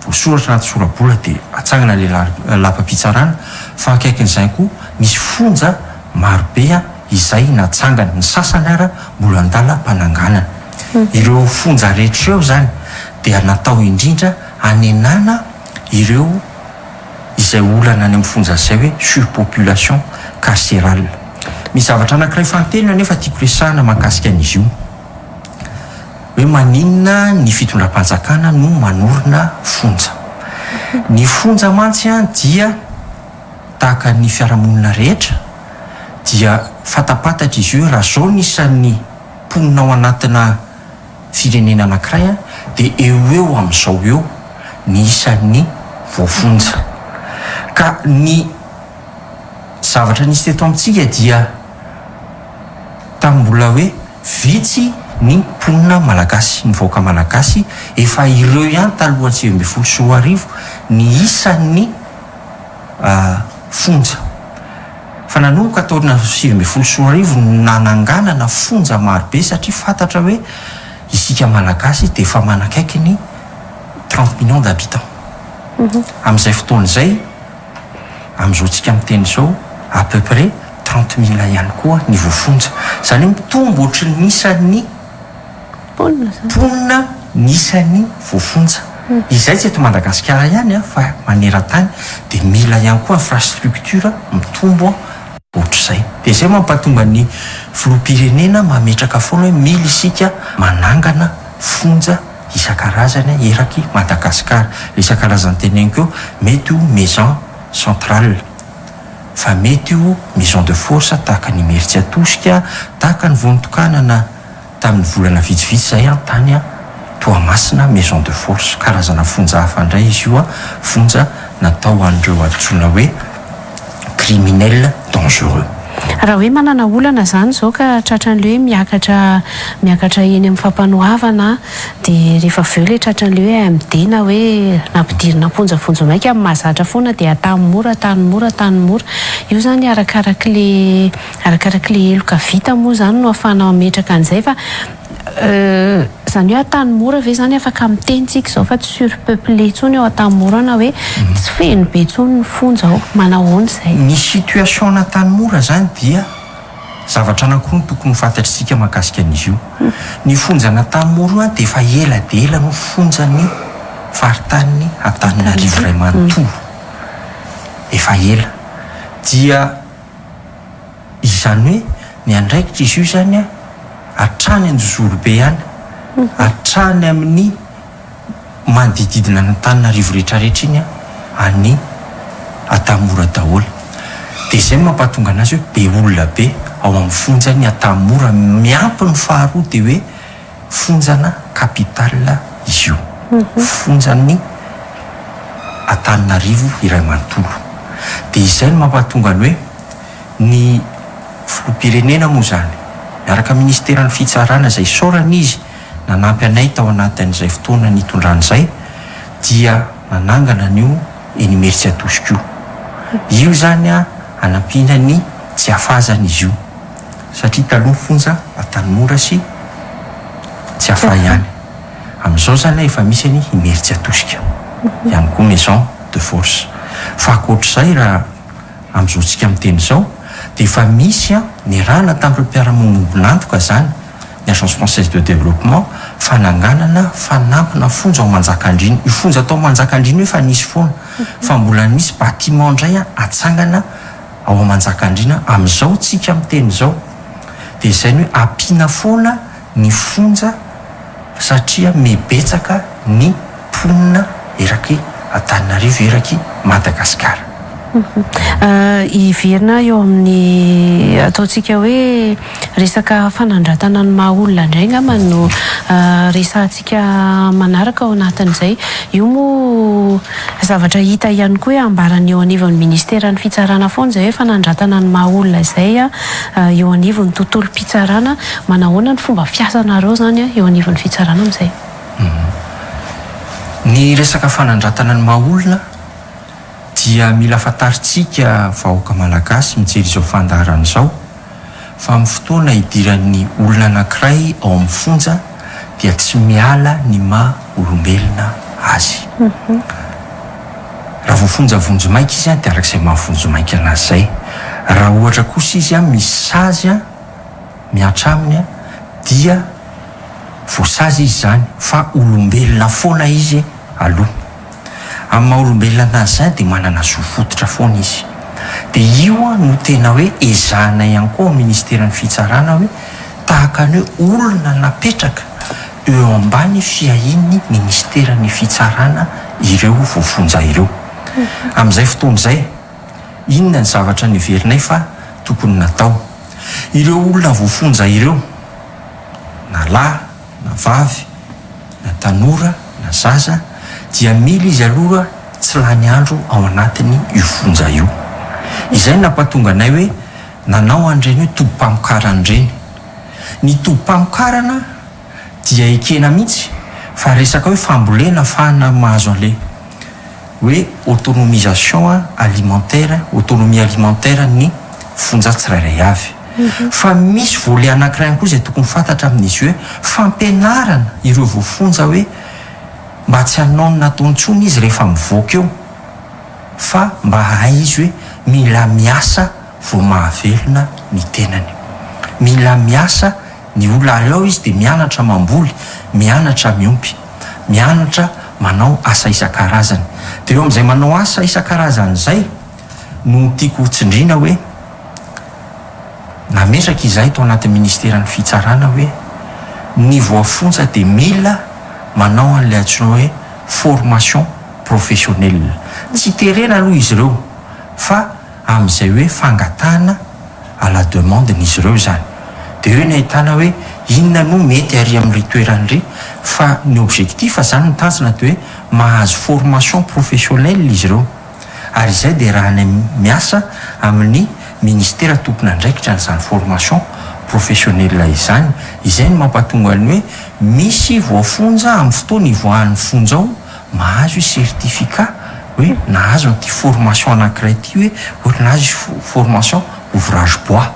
voasoratra anaty sora-bola dia atsangana ilay lapam-pitsarana fa akaikin'izany koa misy fonja marobe izay natsangana, ny sasany ara mbola an-dalam-pananganana. Ireo fonja rehetra ireo izany dia natao indrindra hanenana ireo izay olana any amin'ny fonja izay hoe surpopulation carcérale. Misy zavatra anankiray fahatelo anefa tiako resahana mahakasika an'izy io, hoe maninona ny fitondram-panjakana no manorina fonja. Ny fonja mantsy dia tahaka ny fiarahamonina rehetra dia fatapatatra izy io hoe raha izao ny isan'ny mponina ao anatina firenena anankiray dia eo ho eo amin'izao eo ny isan'ny voafonja. Ka ny zavatra nisy teto amintsika dia tamin'ny mbola hoe vitsy ny mponina malagasy, ny vahoaka malagasy, efa ireo ihany talohan'ny 2019 ny isan'ny fonja. Fa nanomboka taona 2019 no nananganana fonja marobe satria fantatra hoe isika Malagasy dia efa manakaiky ny 30 millions d'habitants. Amin'izay fotoana izay, amin'izao tsika miteny izao, à peu près 30 mille ihany koa ny voafonja. Izany hoe mitombo ohatry ny isan'ny mponina ny isan'ny voafonja. Izay tsy eto Madagasikara ihany fa maneran-tany dia mila ihany koa infrastructure mitombo ohatr'izay. Dia izay mampatonga ny filoham-pirenena mametraka foana hoe mila isika manangana fonja isan-karazany eraky Madagasikara. Ilay isan-karazany teneniko eo mety ho maison centrale fa mety ho maison de force tahaka ny Imerintsiatosika, tahaka ny vao nitokanana Tamin'ny volana vitsivitsy izay aho tany Toamasina, Maison de Force, karazana fonja hafa indray izy io, fonja natao ho an'ireo antsoina hoe criminels dangereux. Raha hoe manana olana izany izao ka tratran'ilay hoe miakatra miakatra eny amin'ny fampanoavana dia rehefa avy eo ilay tratran'ilay hoe AMD na hoe nampidirina am-ponja vonjimaika amin'ny mahazatra foana dia atany mora atany mora atany mora. Io izany arakarak'ilay Arakaraka ilay heloka vita moa izany no ahafahana mametraka an'izay fa izany hoe Antanimora ve izany afaka miteny tsika izao fa tsy surpeuplé intsony ao Antanimora na hoe tsy feno be intsony ny fonja ao? Manahoana izay? Ny situation an'Antanimora izany dia zavatra anankiroa no tokony ho fantatr'isika mahakasika an'izy io. Ny fonjan'Antanimora io dia efa ela dia ela no fonjan'ny faritanin'i Antananarivo iray manontolo. Efa ela. Dia. Izany hoe ny andraikitra izy io izany hatrany Anjozorobe any, hatrany amin'ny manodididina an'Antananarivo rehetrarehetra iny any Antanimora daholo. Dia izay no mampahatonga an'azy hoe be olona be ao amin'ny fonjan'i Antanimora. Miampy ny faharoa dia hoe fonjana capitale izy io, fonjan'i Antananarivo iray manontolo. Dia izay no mampahatonga ny hoe ny filoham-pirenena moa izany, miaraka amin'ny minisiteran'ny fitsarana izay isaorana izy nanampy anay tao anatin'izay fotoana nitondrany izay, dia nanangana an'io eny Imerintsiatosika io. Io izany hanampiana ny tsy hafazana izy io. Satria taloha fonja Antanimora sy Tsiafahy ihany. Amin'izao izany efa misy any Imerintsiatosika ihany koa maison de force. Fa ankoatr'izay raha amin'izao tsika miteny izao dia efa misy niarahana tamin'ireo mpiara-miombon'antoka izany ny Agence Française de Développement fananganana fanampina fonja ao Manjakandriana. Io fonja tao Manjakandriana io efa nisy foana fa mbola misy bâtiment indray atsangana. ao Manjakandriana amin'izao tsika miteny izao. Dia izay ny hoe ampiana foana ny fonja satria mibetsaka ny mponina eraky Antananarivo eraky Madagasikara. Hiverina eo amin'ny ataontsika hoe resaka fanandratana ny maha olona indray angamba no resahantsika manaraka ao anatin'izay. Io moa zavatra hita ihany koa hoe ambaran'ny eo anivon'ny ministeran'ny fitsarana foana izay hoe fanandratana ny maha olona izay eo anivon'ny tontolom-pitsarana. Manahoana ny fomba fiasanareo izany eo anivon'ny fitsarana amin'izay? Ny resaka fanandratana ny maha olona dia mila fantarintsika vahoaka malagasy mijery izao fandaharana izao fa amin'ny fotoana idiran'ny olona anankiray ao amin'ny fonja dia tsy miala ny maha olombelona azy. Raha voafonja vonjimaika izy dia araka izay maha vonjimaika anazy izay. Raha ohatra kosa izy misy sazy mihatra aminy dia voasazy izy izany fa olombelona foana izy aloha. Amin'ny maha olombelona anazy izany dia manana zo fototra foana izy. Dia io no tena hoe ezahana ihany koa ao amin'ny ministeran'ny fitsarana hoe tahaka ny hoe olona napetraka eo ambany fiahian'ny ministeran'ny fitsarana ireo voafonja ireo. Amin'izay fotoana izay, inona ny zavatra neverinay fa tokony natao? Ireo olona voafonja ireo, na lahy na vavy, na tanora na zaza, dia mila izy aloha tsy lany andro ao anatin io fonja io. Izay no nampatonga anay hoe nanao an'ireny hoe tobim-pamokarana ireny. Ny tobim-pamokarana dia ekena mihitsy fa resaka hoe fambolena ahafahana mahazo an'ilay hoe autonomisation alimentaire, autonomie alimentaire ny fonja tsirairay avy. Fa misy volet anankiray ihany koa izay tokony fantatra amin'izy io hoe fampianarana ireo voafonja hoe mba tsy hanao ny nataony intsony izy rehefa mivoaka eo fa mba hahay izy hoe mila miasa vao mahavelona ny tenany. Mila miasa ny olona ary ao izy dia mianatra mamboly, mianatra miompy, mianatra manao asa isan-karazany. Dia eo amin'izay manao asa isan-karazany izay no tiako ho tsindriana hoe nametraka izahay tao anatin'ny ministeran'ny fitsarana hoe ny voafonja dia mila manao an'ilay antsoina hoe formation professionnelle. Tsy terena aloha izy ireo fa amin'izay hoe fangatahana à la demande n'izy ireo izany. Dia eo ny ahitana hoe inona no mety ary amin'ireo toerana ireo fa ny objectif izany ny tanjona dia hoe mahazo formation professionnelle izy ireo ary izay dia raha ny miasa amin'ny ministera tompon'andraikitra an'izany formation professionnelle izany. Izay no mampatonga ny hoe misy voafonja amin'ny fotoana ivoahan'ny fonja ao mahazo certificat hoe nahazo an'ity formation anankiray ity hoe ohatra nahazo izy formation ouvrage bois,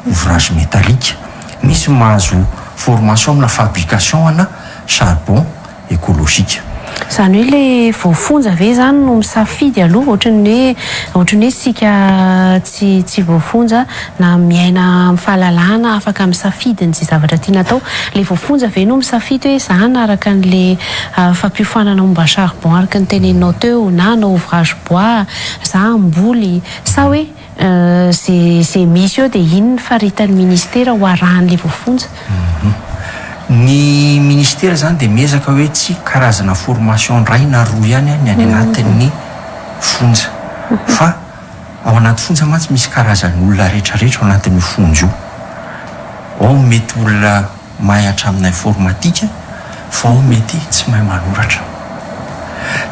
ouvrage métallique, misy mahazo formation amina fabrication ana charbon écologique. Izany hoe le voafonja ve izany no misafidy aloha ohatran'ny hoe ohatran'ny hoe isika tsy tsy voafonja na miaina amin'ny fahalalahana afaka misafidy ny izay zavatra tiana atao. Ilay voafonja ve no misafidy hoe za hanaraka an'ilay fampiofanana momba charbon araka ny teneninao teo na hanao ouvrage bois, za hamboly sa hoe ze ze misy eo dia iny ny faritan'ny ministera ho arahan'ilay voafonja? Ny ministera izany dia miezaka hoe tsy karazana formation iray na roa ihany ny any anatin'ny fonja fa Ao anaty fonja mantsy misy karazan'olona retraretra ao anatin'io fonja io. Ao mety olona mahay hatramin'ny informatique fa ao mety tsy mahay manoratra.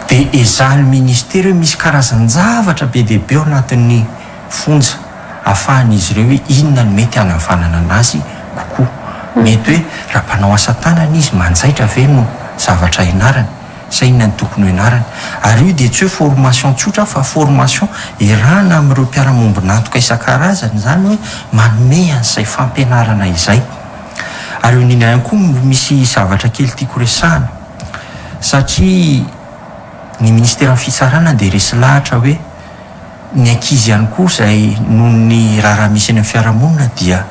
Dia ezahan'ny ministera hoe misy karazan-javatra be dia be ao anatin'ny fonja ahafahan'izy ireo hoe inona no mety hanavanana anazy kokoa. Mety hoe raha mpanao asa tanana izy manjaitra ve no zavatra ianarany? Sa inona no tokony ho ianarana? Ary io dia tsy hoe formation tsotra fa formation iarahana amin'ireo mpiara-mombon'antoka isan-karazany izany hoe manome an'izay fampianarana izay. Ary eo indrindra ihany koa misy zavatra kely tiako resahana satria ny ministeran'ny fitsarana dia resy lahatra hoe ny ankizy ihany koa izay noho ny raharaha misy eny amin'ny fiarahamonina dia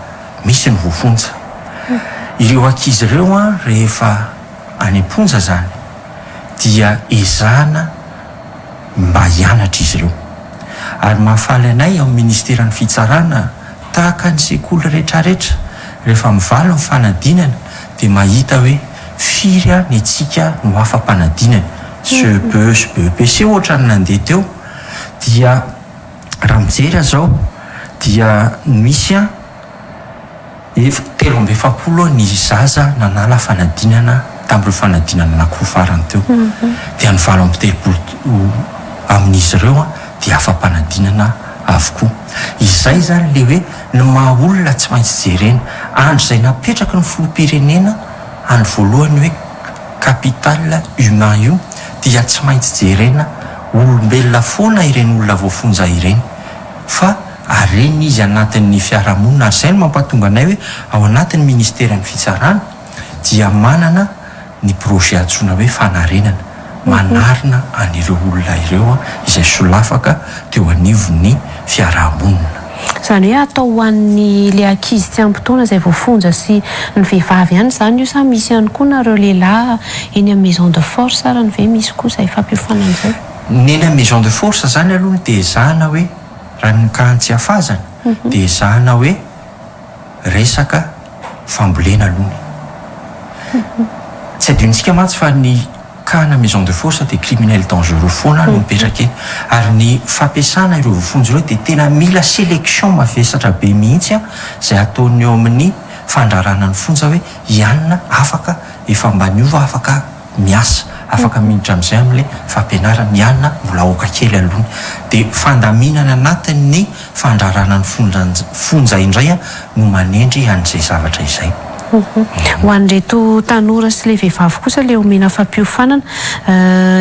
misy ny voafonja. Ireo ankizy ireo rehefa any am-ponja izany dia ezahana mba hianatra izy ireo. Ary mahafaly anay ao amin'ny Ministeran'ny Fitsarana, tahaka ny sekoly rehetrarehetra, rehefa mivaly ny fanadinana dia mahita hoe firy ny antsika no afa-panadinana, CEPE sy BEPC ohatra ny nandeha teo, dia raha mijery aho izao dia misy Efa 43 ny zaza nanala fanadinana tamin'ireo fanadinana anankiroa farany teo. Dia ny 38 amin'izy ireo dia afa-panadinana avokoa. Izay izany ilay hoe ny maha olona tsy maintsy jerena. Andro izay napetraky ny filoham-pirenena andro voalohany hoe capital humain io dia tsy maintsy jerena olombelona foana ireny olona voafonja ireny fa Harena izy anatin'ny fiarahamonina ary izay no mampatonga anay hoe ao anatin'ny ministeran'ny fitsarana dia manana ny projet antsoina hoe fanarenana, manarina an'ireo olona ireo izay solafaka teo anivon'ny fiarahamonina. Izany hoe atao ho an'ny le ankizy tsy ampy taona izay voafonja sy ny vehivavy ihany izany io sa misy ihany koa nareo lehilahy eny amin'ny maison de force arany ve misy koa izay fampiofanana izay? Ny eny amin'ny maison de force izany aloha dia ezahana hoe Raha ny cas Antsiafazana dia ezahana hoe resaka fambolena aloha. Tsy adinontsika mantsy fa ny cas ana maison de force dia criminel dangereux foana no mipetraka eny. Ary ny fampiasana ireo voafonja ireo dia tena mila sélection mavesatra be mihitsy izay ataon'ny eo amin'ny fandrarana ny fonja hoe i anona afaka efa mba niova afaka miasa, afaka miditra amin'izay amin'ilay fampianarana, ny anona mbola aoka kely aloha, dia fandaminana anatin'ny fandrarana ny fonja indray no manendry an'izay zavatra izay. Ho an'ireto tanora sy ilay vehivavy kosa ilay omena fampiofanana,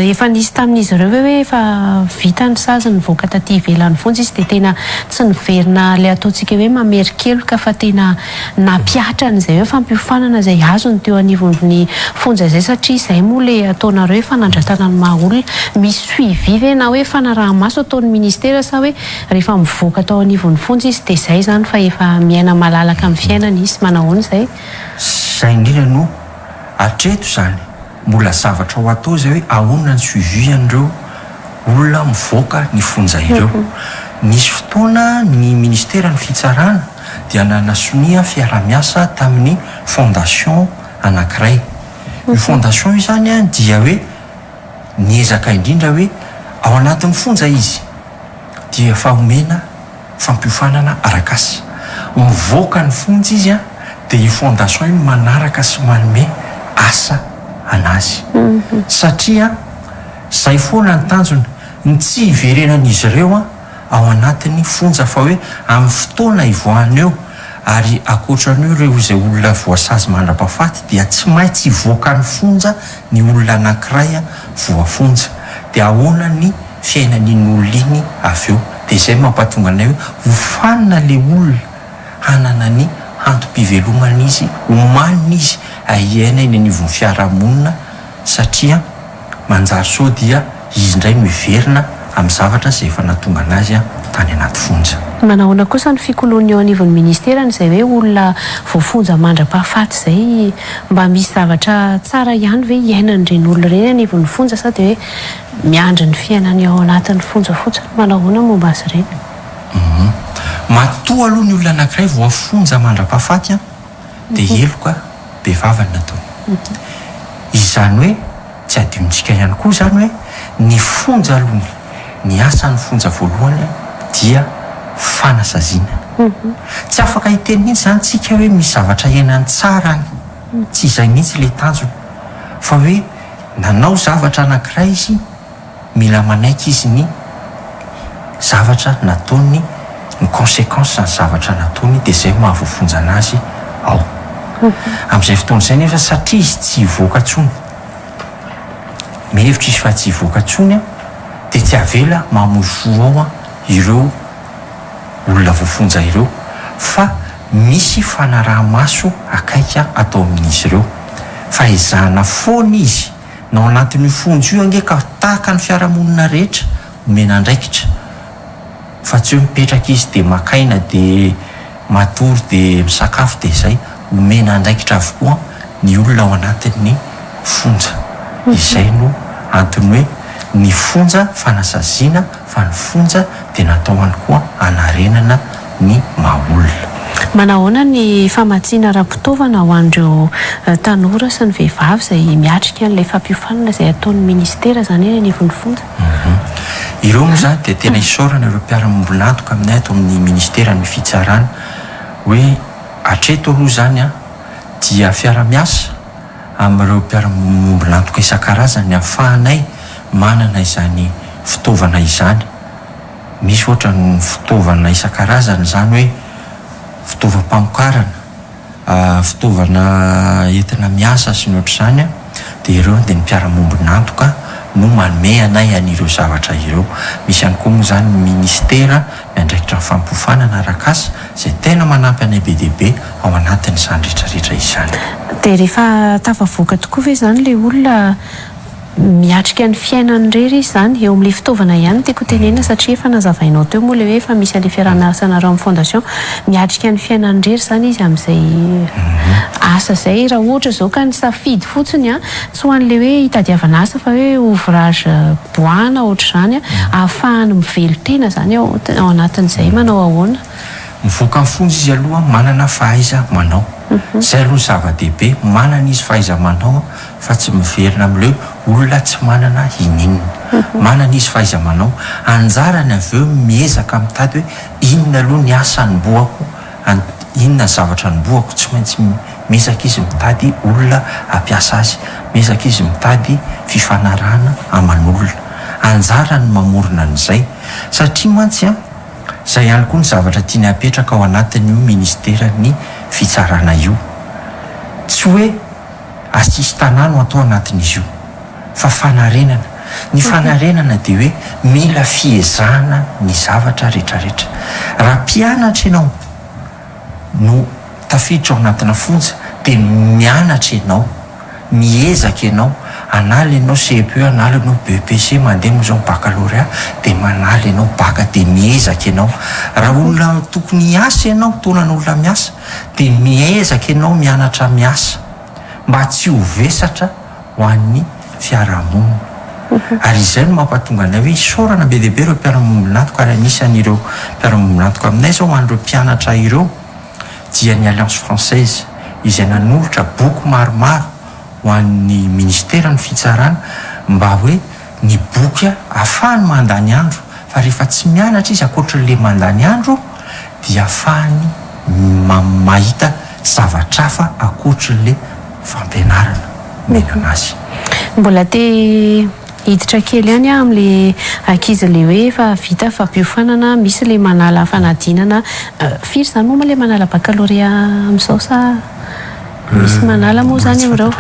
efa nisy tamin'izy ireo ve hoe efa vita ny sazy nivoaka taty ivelan'ny fonja izy dia tena tsy niverina ilay ataontsika hoe mamerin-keloka fa tena nampihatra an'izay hoe fampiofanana izay azony teo anivon'ny fonja izay satria izay moa ilay ataonareo hoe fanandratana ny maha olona. Misy suivi ve na hoe fanaraha-maso ataon'ny ministera sa hoe rehefa mivoaka tao anivon'ny fonja izy dia izay izany fa efa miaina malalaka amin'ny fiainana izy? Manahoana izay? Izay indrindra no hatreto izany mbola zavatra ho atao izay hoe ahoana ny suivi an'ireo olona mivoaka ny fonja ireo. Nisy fotoana ny ministeran'ny fitsarana dia nanasonia fiaraha-miasa tamin'ny fondation anankiray. Io fondation io izany dia hoe niezaka indrindra hoe ao anatin'ny fonja izy dia efa omena fampiofanana arak'asa. Mivoaka ny fonja izy dia io fondation io no manaraka sy manome asa anazy. Satria izay foana ny tanjona, ny tsy hiverenan'izy ireo ao anatin'ny fonja fa hoe amin'ny fotoana hivoahany eo ary ankoatran'io ireo izay olona voasazy mandra-pahafaty dia tsy maintsy hivoaka ny fonja ny olona anankiray voafonja dia ahoana ny fiainan'iny olona iny avy eo dia izay no mampatonga anay hoe hofanina ilay olona hanana ny antom-pivelomana izy homanina izy hiaina eny anivon'ny fiarahamonina satria Manjary sao dia izy indray no hiverina amin'ny zavatra izay efa nahatonga an'azy tany anaty fonja. Manahoana kosa ny fikoloan'ny eo anivon'ny ministerany izay hoe olona voafonja mandra-pahafaty izay? Mba misy zavatra tsara ihany ve iainan'ireny olona ireny anivon'ny fonja sa dia hoe miandry ny fiainany ao anatin'ny fonja fotsiny? Manahoana momba azy ireny? Matoa aloha ny olona anankiray voafonja mandra-pahafaty dia heloka bevava ny nataony. Izany hoe tsy adinontsika ihany koa izany hoe ny fonja aloha, ny asan'ny fonja voalohany dia fanasaziana. Tsy afaka hiteny mihitsy izany tsika hoe misy zavatra iainany tsara any, tsy izay mihitsy ilay tanjona fa hoe nanao zavatra anankiray izy, mila manaiky izy ny zavatra nataony, ny consequence ny zavatra nataony dia izay no mahavoafonja anazy ao. Amin'izay fotoana izay nefa satria izy tsy hivoaka intsony, mihevitra izy fa tsy hivoaka intsony dia tsy avela mamoy fo ao ireo olona voafonja ireo fa misy fanaraha-maso akaiky atao amin'izy ireo fa ezahana foana izy Na ao anatin'io fonja io ange ka tahaka ny fiarahamonina rehetra, omena andraikitra fa tsy hoe mipetraka izy dia maka aina dia matory dia misakafo dia izay, omena andraikitra avokoa ny olona ao anatin'ny fonja. Izay no antony hoe Ny fonja fanasaziana fa ny fonja dia natao ihany koa hanarenana ny maha olona. Manahoana ny famatsiana ara-pitaovana ho an'ireo tanora sy ny vehivavy izay miatrika an'ilay fampiofanana izay ataon'ny minisitera izany eny anivon'ny fonja? Ireo moa izany dia tena isaorana ireo mpiara-miombon'antoka aminay ato amin'ny minisiteran'ny fitsarana hoe hatreto aloha izany dia fiara-miasa amin'ireo mpiara-miombon'antoka isan-karazany ny ahafahanay manana izany fitaovana izany. Misy ohatra ny fitaovana isan-karazany izany hoe fitaovam-pamokarana, fitaovana entina miasa sy ny ohatr'izany dia ireo dia ny mpiara-miombon'antoka no manome anay an'ireo zavatra ireo. Misy ihany koa moa izany ny minisitera miandraikitra ny fampiofanana arak'asa izay tena manampy anay be dia be ao anatin'izany rehetrarehetra izany. Dia rehefa tafavoaka tokoa ve izany ilay olona miatrika ny fiainany irery izy izany? Eo amin'ilay fitaovana ihany no tiako hotenenina satria efa nazavainao teo moa ilay hoe efa misy an'ilay fiaraha-miasanareo amin'ny fondation. Miatrika ny fiainany irery izany izy amin'izay asa izay. Raha ohatra izao ka nisafidy fotsiny an, tsy ho an'ilay hoe hitadiavana asa fa hoe ouvrage bois na ohatr'izany an, ahafahany mivelon-tena izany ao anatin'izay manao ahoana? Mivoaka ny fonja izy aloha manana fahaiza-manao. Izay aloha ny zava-dehibe, manana izy fahaiza-manao fa tsy miverina amin'ilay hoe olona tsy manana ininona. Manana izy fahaiza-manao. Anjarany avy eo miezaka mitady hoe inona aloha ny asa anombohako, inona ny zavatra anombohako, tsy maintsy miezaka izy mitady olona hampiasa azy, miezaka izy mitady fifanarahana aman'olona. Anjarany ny mamorona an'izay. Satria mantsy an, Izay ihany koa ny zavatra tiany hapetraka ao anatin'io ministeran'ny fitsarana io. Tsy hoe assistanat no atao anatin'izy io fa fanarenana. Ny fanarenana dia hoe mila fiezahana ny zavatra retraretra. Raha mpianatra ianao no tafiditra ao anatina fonja dia mianatra ianao. Miezaka ianao, hanala ianao CEPE, hanala ianao BEPC, mandeha moa izao ny baccalauréat, dia manala ianao bac, dia miezaka ianao. Raha olona tokony hiasa ianao, taonan'olona miasa, dia miezaka ianao mianatra miasa, mba tsy ho vesatra ho an'ny fiarahamonina. Ary izay no mampatonga anay hoe isaorana be dia be ireo mpiara-miombon'antoka, ary anisan'ireo mpiara-miombon'antoka aminay izao ho an'ireo mpianatra ireo, dia ny Alliance Française izay nanolotra boky maromaro ho an'ny Ministeran'ny Fitsarana mba hoe ny boky ahafahany mandany andro fa rehefa tsy mianatra izy ankoatran'ilay mandany andro dia ahafahany mahita zavatra hafa ankoatran'ilay fampianarana omena anazy. Mbola te Hiditra kely ihany aho amin'ilay ankizy ilay hoe efa vita fampiofanana, misy ilay manala fanadinana, firy izany moa ilay manala baccalauréat amin'izao sa misy manala moa izany amin'ireo?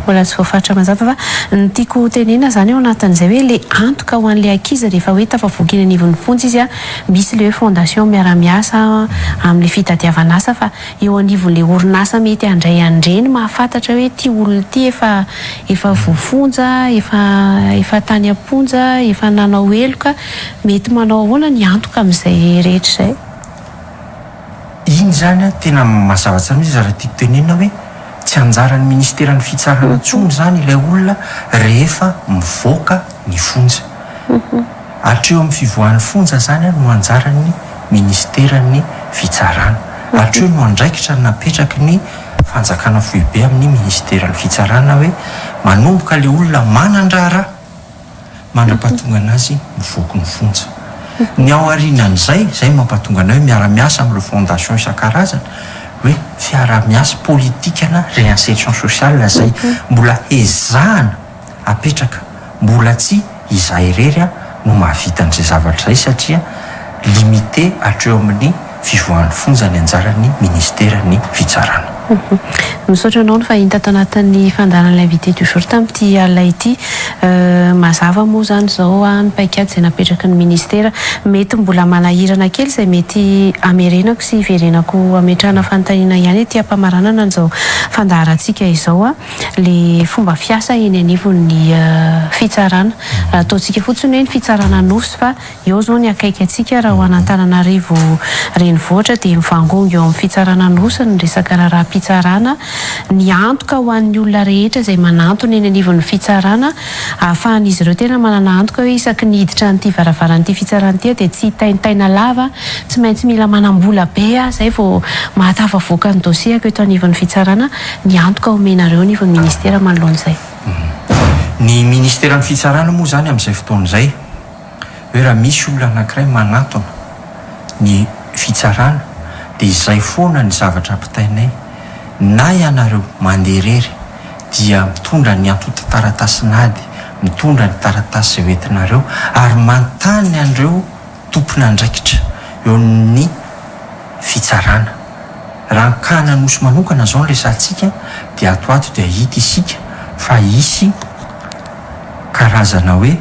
Mbola tsy voafaritra mazava fa ny tiako ho tenenina izany ao anatin'izay hoe ilay antoka ho an'ilay ankizy rehefa hoe tafavoaka eny anivon'ny fonja izy, misy ilay hoe fondation miara-miasa amin'ilay fitadiavana asa fa eo anivon'ilay orinasa mety handray an'ireny mahafantatra hoe ity olona ity efa efa voafonja, efa efa tany am-ponja, efa nanao heloka, mety manao ahoana ny antoka amin'izay rehetra izay? Iny izany an, tena mazava tsara mihitsy raha tiako tenenina hoe tsy anjaran'ny ministeran'ny fitsarana intsony izany ilay olona rehefa mivoaka ny fonja. Hatreo amin'ny fivoahan'ny fonja izany no anjaran'ny ministeran'ny fitsarana. Hatreo no andraikitra napetraky ny fanjakana foibe amin'ny ministeran'ny fitsarana hoe manomboka ilay olona manan-draharaha mandra-pahatonga anazy mivoaky ny fonja. Ny ao aorianan'izay, izay no mampahatonga anay hoe miara-miasa amin'ireo fondation isan-karazany hoe fiaraha-miasa politikana réinsertion sociale izay mbola ezahana apetraka, mbola tsy izaho irery no mahavita an'izay zavatra izay satria limité hatreo amin'ny fivoahan'ny fonja ny anjaran'ny ministeran'ny fitsarana. Misaotra anao nifahiny tato anatin'ny fandaharan'ny L'invité du jour tamin'ity alina ity. Mazava moa izany izao ny paikady izay napetraky ny ministera. Mety mbola manahirana kely izay mety hamerenako sy hiverenako hametrahana fanontaniana ihany ety am-pamaranana an'izao fandaharantsika izao. le fomba fiasa eny anivon'ny fitsarana. Raha ataontsika fotsiny hoe ny fitsarana Anosy fa eo izao ny akaiky antsika raha ho an'Antananarivo renivohitra dia mivangongo eo amin'ny fitsarana Anosy ny resaka raharaham-pirenena. lapam-pitsarana, ny antoka ho an'ny olona rehetra izay manantona eny anivon'ny fitsarana, ahafahan'izy ireo tena manana antoka hoe isaky ny hiditra an'ity varavaran'ity fitsarana ity aho dia tsy hitaintaina lava, tsy maintsy mila manam-bola be aho izay vao mahatafavoaka ny dossier-ko eto anivon'ny fitsarana, ny antoka omenareo anivon'ny ministera manoloana izay. Ny ministeran'ny fitsarana moa izany amin'izay fotoana izay hoe raha misy olona anankiray manantona ny fitsarana dia izay foana ny zavatra ampitainay na ianareo mandeha irery dia mitondra ny antontan-taratasin'ady, mitondra ny taratasy izay hoentinareo ary manontany an'ireo tompon'andraikitra eo amin'ny fitsarana. Raha ny cas an'Anosy manokana izao no resahantsika dia ato ho ato dia hahita isika fa hisy karazana hoe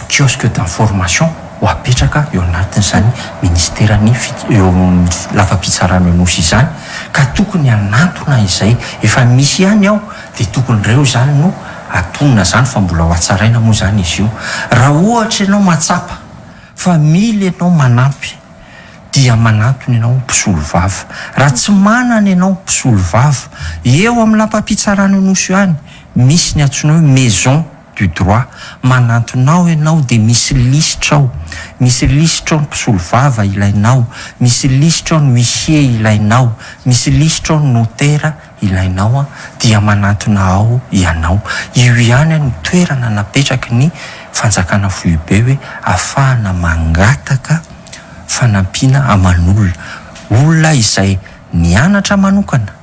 kiosque d'information ho apetraka eo anatin'izany ministeran'ny eo amin'ny lapam-pitsarana Anosy izany ka tokony hanantona izay efa misy ihany ao dia tokony ireo izany no atonina izany fa mbola ho hatsaraina moa izany izy io. Raha ohatra ianao mahatsapa fa mila ianao manampy dia manantona ianao mpisolovava. Raha tsy manana ianao mpisolovava, eo amin'ny lapam-pitsarana Anosy io ihany misy ny antsoina hoe maison du droit, manantona ao ianao dia misy lisitra ao, misy lisitra ao ny mpisolovava ilainao, misy lisitra ao ny huissier ilainao, misy lisitra ao ny notaire ilainao dia manantona ao ianao. Io ihany no toerana napetraky ny fanjakana foibe hoe afahana mangataka fanampiana aman'olona, olona izay nianatra manokana,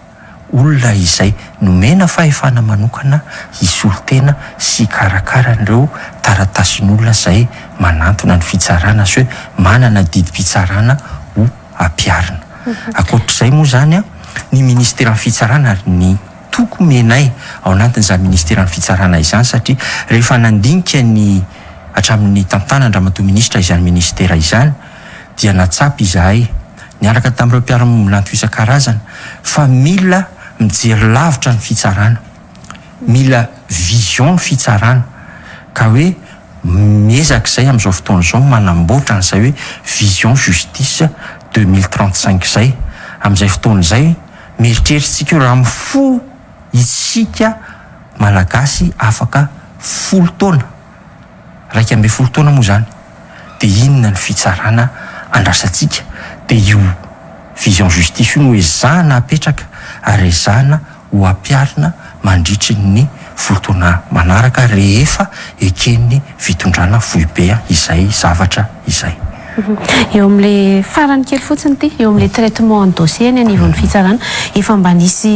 olona izay nomena fahefana manokana hisolo tena sy hikarakara an'ireo taratasin'olona izay manantona ny fitsarana sy hoe manana didim-pitsarana ho ampiharina. Ankoatr'izay moa izany, ny minisiteran'ny fitsarana ary ny toky omenay ao anatin'izany minisiteran'ny fitsarana izany satria rehefa nandinika ny hatramin'ny tantanan-dRamatoa Minisitra izany minisitera izany dia natsapa izahay niaraka tamin'ireo mpiara-miombon'anto isan-karazany fa mila mijery lavitra ny fitsarana, mila vision ny fitsarana ka hoe miezaka izay amin'izao fotoana izao manamboatra an'izay hoe vision justice 2035 izay. Amin'izay fotoana izay mieritreritra isika hoe raha mifoha isika Malagasy afaka folo taona, 11 taona moa izany dia inona ny fitsarana andrasantsika dia io vision justice io no ezahana apetraka ary ezahana ho ampiharina mandritry ny folo taona manaraka rehefa eken'ny fitondrana foibe izay zavatra izay. Eo amin'ilay farany kely fotsiny ity, eo amin'ilay traitement ny dossier eny anivon'ny fitsarana, efa mba nisy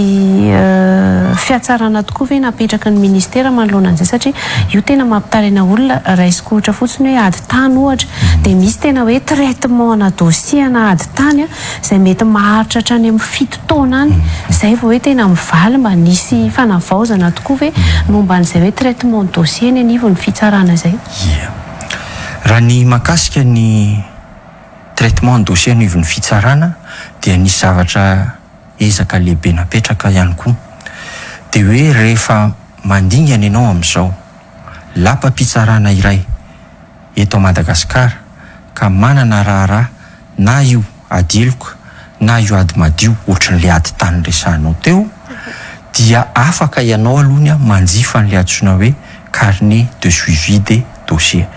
fihatsarana tokoa ve napetraky ny ministera manoloana an'izay satria io tena mampitaraina olona, raisiko ohatra fotsiny hoe ady tany ohatra dia misy tena hoe traitement ana dossier ana ady tany izay mety maharitra hatrany amin'ny fito taona any izay vao hoe tena mivaly, mba nisy fanavaozana tokoa ve momba an'izay hoe traitement dossier eny anivon'ny fitsarana izay? Ia. Raha ny mahakasika ny traitement ny dossier anivon'ny fitsarana dia nisy zavatra ezaka lehibe napetraka ihany koa. Dia hoe rehefa mandingana ianao amin'izao lapam-pitsarana iray eto Madagasikara ka manana raharaha na io ady heloka na io ady madio ohatran'ilay ady tany resahanao teo dia afaka ianao aloha ny manjifa an'ilay antsoina hoe carnet de suivi des dossiers.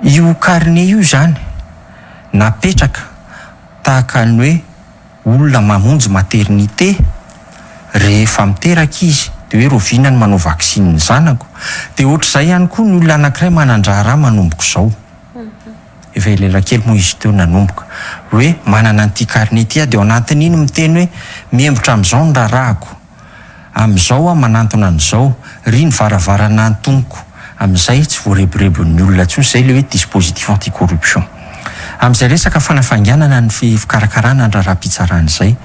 Io carnet io izany napetraka tahaka ny hoe olona mamonjy maternité rehefa miteraka izy dia hoe rahoviana no manao vaksiny ny zanako dia ohatr'izay ihany koa ny olona anankiray manan-draharaha manomboka izao. Efa elaela kely moa izy teo nanomboka hoe manana an'ity carnet ity aho dia ao anatin'iny miteny hoe miembotra amin'izao ny raharahako, amin'izao aho manantona an'izao, ry ny varavarana antoniko, amin'izay tsy voarebirebin'ny olona intsony, izay ilay hoe dispositif anti-corruption. Amin'izay resaka fanafainganana ny fikarakarana ny raharaham-pitsarana izay,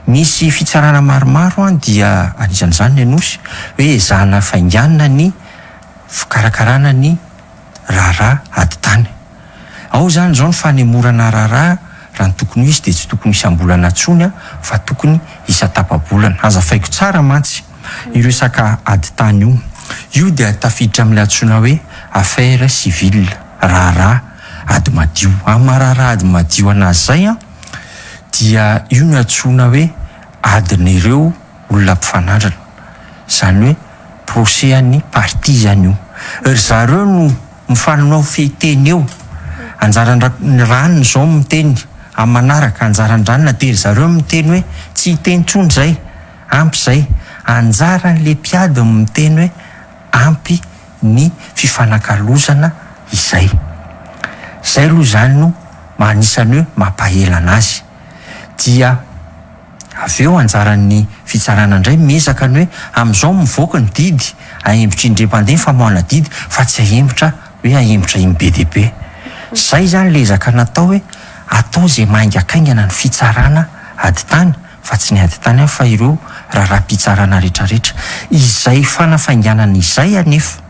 misy fitsarana maromaro an dia anisan'izany ny Anosy, hoe ezahana fainganina ny fikarakarana ny raharaha ady tany. Ao izany izao ny fanemorana raharaha raha ny tokony ho izy dia tsy tokony isam-bolana intsony fa tokony isan-tapa-bolana. Hazafaiko tsara mantsy io resaka ady tany io. Io dia tafiditra amin'ilay antsoina hoe affaire civile, raharaha ady madio. Amin'ny maha raharaha ady madio an'azy izay dia io no antsoina hoe. adin'ireo olona mpifanandrina. Izany hoe procès an'ny partie izany io. Ry zareo no mifanonao fehiteny eo. Anjaran-dRanona izao no miteny amin'ny manaraka, anjaran-dRanona dia ry zareo no miteny hoe tsy hiteny intsony izay, ampy izay. Anjaran'ilay mpiady no miteny hoe ampy ny fifanakalozana izay. Izay aloha izany no anisan'ny hoe mampahelana azy. Dia avy eo anjaran'ny fitsarana indray miezaka ny hoe amin'izao mivoaka ny didy, ahembotra indray mandeha ny famoahana didy fa tsy ahembotra hoe ahembotra iny be dia be. Izay izany ilay ezaka natao hoe atao izay mahaingakaingana ny fitsarana ady tany fa tsy ny ady tany ihany fa ireo raharaham-pitsarana rehetrarehetra. Izay fanafainganana izay anefa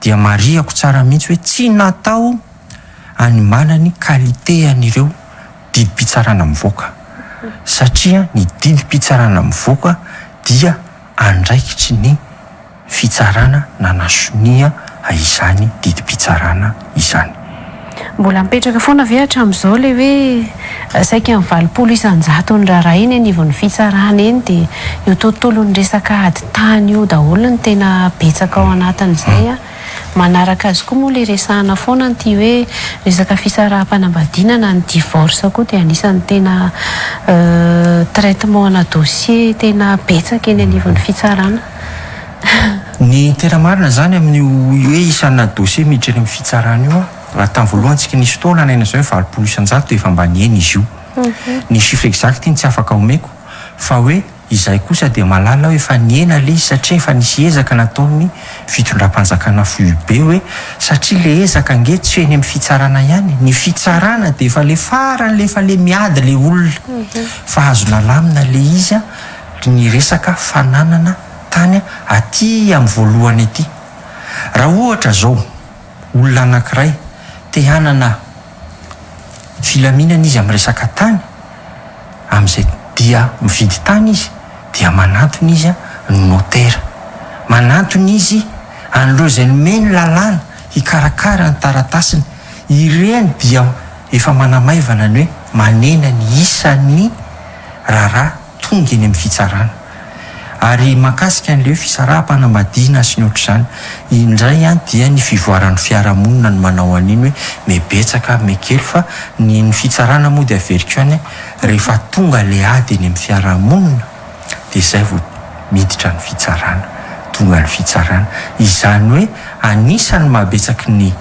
dia marihako tsara mihitsy hoe tsy natao hanimana ny qualité an'ireo didim-pitsarana mivoaka satria ny didim-pitsarana mivoaka dia andraikitry ny fitsarana nanasonia izany didim-pitsarana izany. Mbola mipetraka foana ve hatramin'izao ilay hoe saika ny 80 isan-jaton'ny raharaha eny anivon'ny fitsarana eny dia io tontolon'ny resaka ady tany io daholo no tena betsaka ao anatin'izay an? Manaraka azy koa moa ilay resahana foana an'ity hoe resaka fisaraham-panambadiana na ny divorce koa dia anisan'ny tena traitement ana dossier tena betsaka eny anivon'ny fitsarana. Ny tena marina izany amin'io hoe isana dossier miditra eny amin'ny fitsarana io, raha tamin'ny voalohany tsika nisy fotoana nalaina izao hoe 80% dia efa mba nihena izy io. Ny chiffre exact iny tsy afaka omeko fa hoe Izahay kosa dia mahalala hoe efa nihena ilay izy satria efa nisy ezaka nataon'ny fitondram-panjakana foibe hoe satria ilay ezaka ange tsy eny amin'ny fitsarana ihany, ny fitsarana dia efa ilay farany ilay efa ilay miady ilay olona fa azo nalamina ilay izy ny resaka fananana tany aty amin'ny voalohany aty. Raha ohatra izao olona anankiray te hanana filaminana izy amin'ny resaka tany, amin'izay dia mividy tany izy dia manantona izy ny notaire, manantona izy an'ireo izay nomeny lalàna hikarakara ny taratasiny, ireny dia efa manamaivana ny hoe manena ny isan'ny raharaha tonga eny amin'ny fitsarana. Ary mahakasika an'ilay hoe fisaraham-panambadiana sy ny ohatr'izany indray an dia ny fivoaran'ny fiarahamonina no manao an'iny hoe me betsaka me kely fa ny ny fitsarana moa dia averiko ihany rehefa tonga ilay ady eny amin'ny fiarahamonina dia izay vao miditra ny fitsarana, tonga ny fitsarana. Izany hoe anisan'ny mahabetsaky ny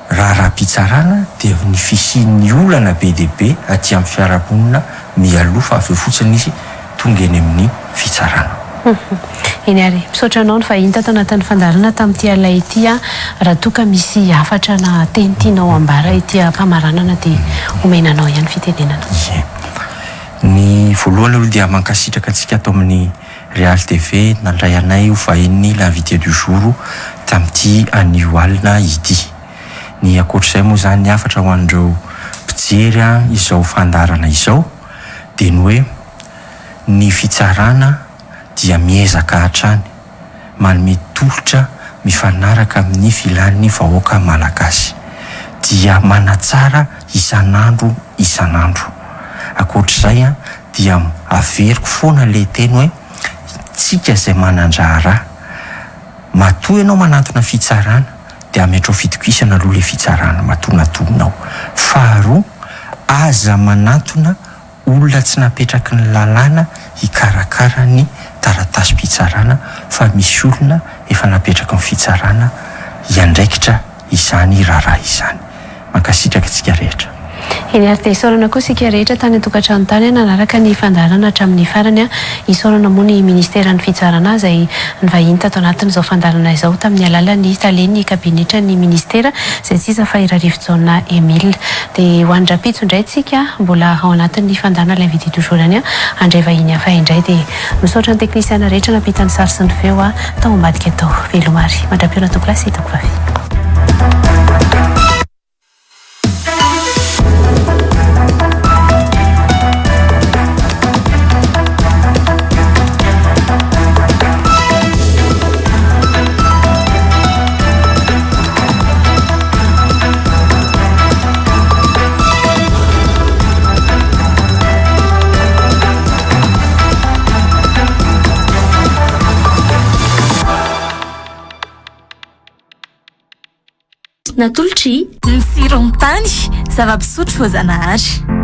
raharaham-pitsarana dia ny fisian'ny olana be dia be aty amin'ny fiarahamonina mialoha fa avy eo fotsiny izy tonga eny amin'ny fitsarana. Eny ary, misaotra anao nivahiny tato anatin'ny fandaharana tamin'ity alina ity aho. Raha toa ka misy hafatra na teny tianao hambara ety am-pamaranana dia omena anao ihany fitenenana. Ie. Ny voalohany aloha dia mankasitraka antsika ato amin'ny Real TV nandray anay ho vahinin'ny L'invité du jour tamin'ity anio alina ity. Ny ankoatr'izay moa izany ny hafatra ho an'ireo mpijery izao fandaharana izao dia ny hoe ny fitsarana dia miezaka hatrany manome tolotra mifanaraka amin'ny filan'ny vahoaka malagasy dia manatsara isan'andro isan'andro. Ankoatr'izay dia averiko foana ilay teny hoe tsika izay manan-draharaha, matoa ianao manantona fitsarana dia ametrao fitokisana aloha ilay fitsarana matoa natoninao. Faharoa, aza manantona olona tsy napetraky ny lalàna hikarakara ny taratasim-pitsarana fa misy olona efa napetraky ny fitsarana hiandraikitra izany raharaha izany. Mankasitraka antsika rehetra. Eny ary dia isaorana koa isika rehetra tany an-tokantrano tany nanaraka ny fandaharana hatramin'ny farany. Isaorana moa ny Ministeran'ny Fitsarana izay nivahiny tato anatin'izao fandaharana izao tamin'ny alalan'ny talen'ny kabinetran'ny Ministera izay tsy iza fa i Rarivojaona Emile. Dia ho any rahampitso indray tsika mbola ao anatin'ny fandaharana L'invité du jour ihany handray vahiny hafa indray. Dia misaotra ny teknisiana rehetra nampita ny sary sy ny feo tao ambadika tao. Veloma ary mandra-pihaona tompolahy sy tompovavy. Natolotr'i. Ny tsiron'ny tany, zava-pisotro voajanahary.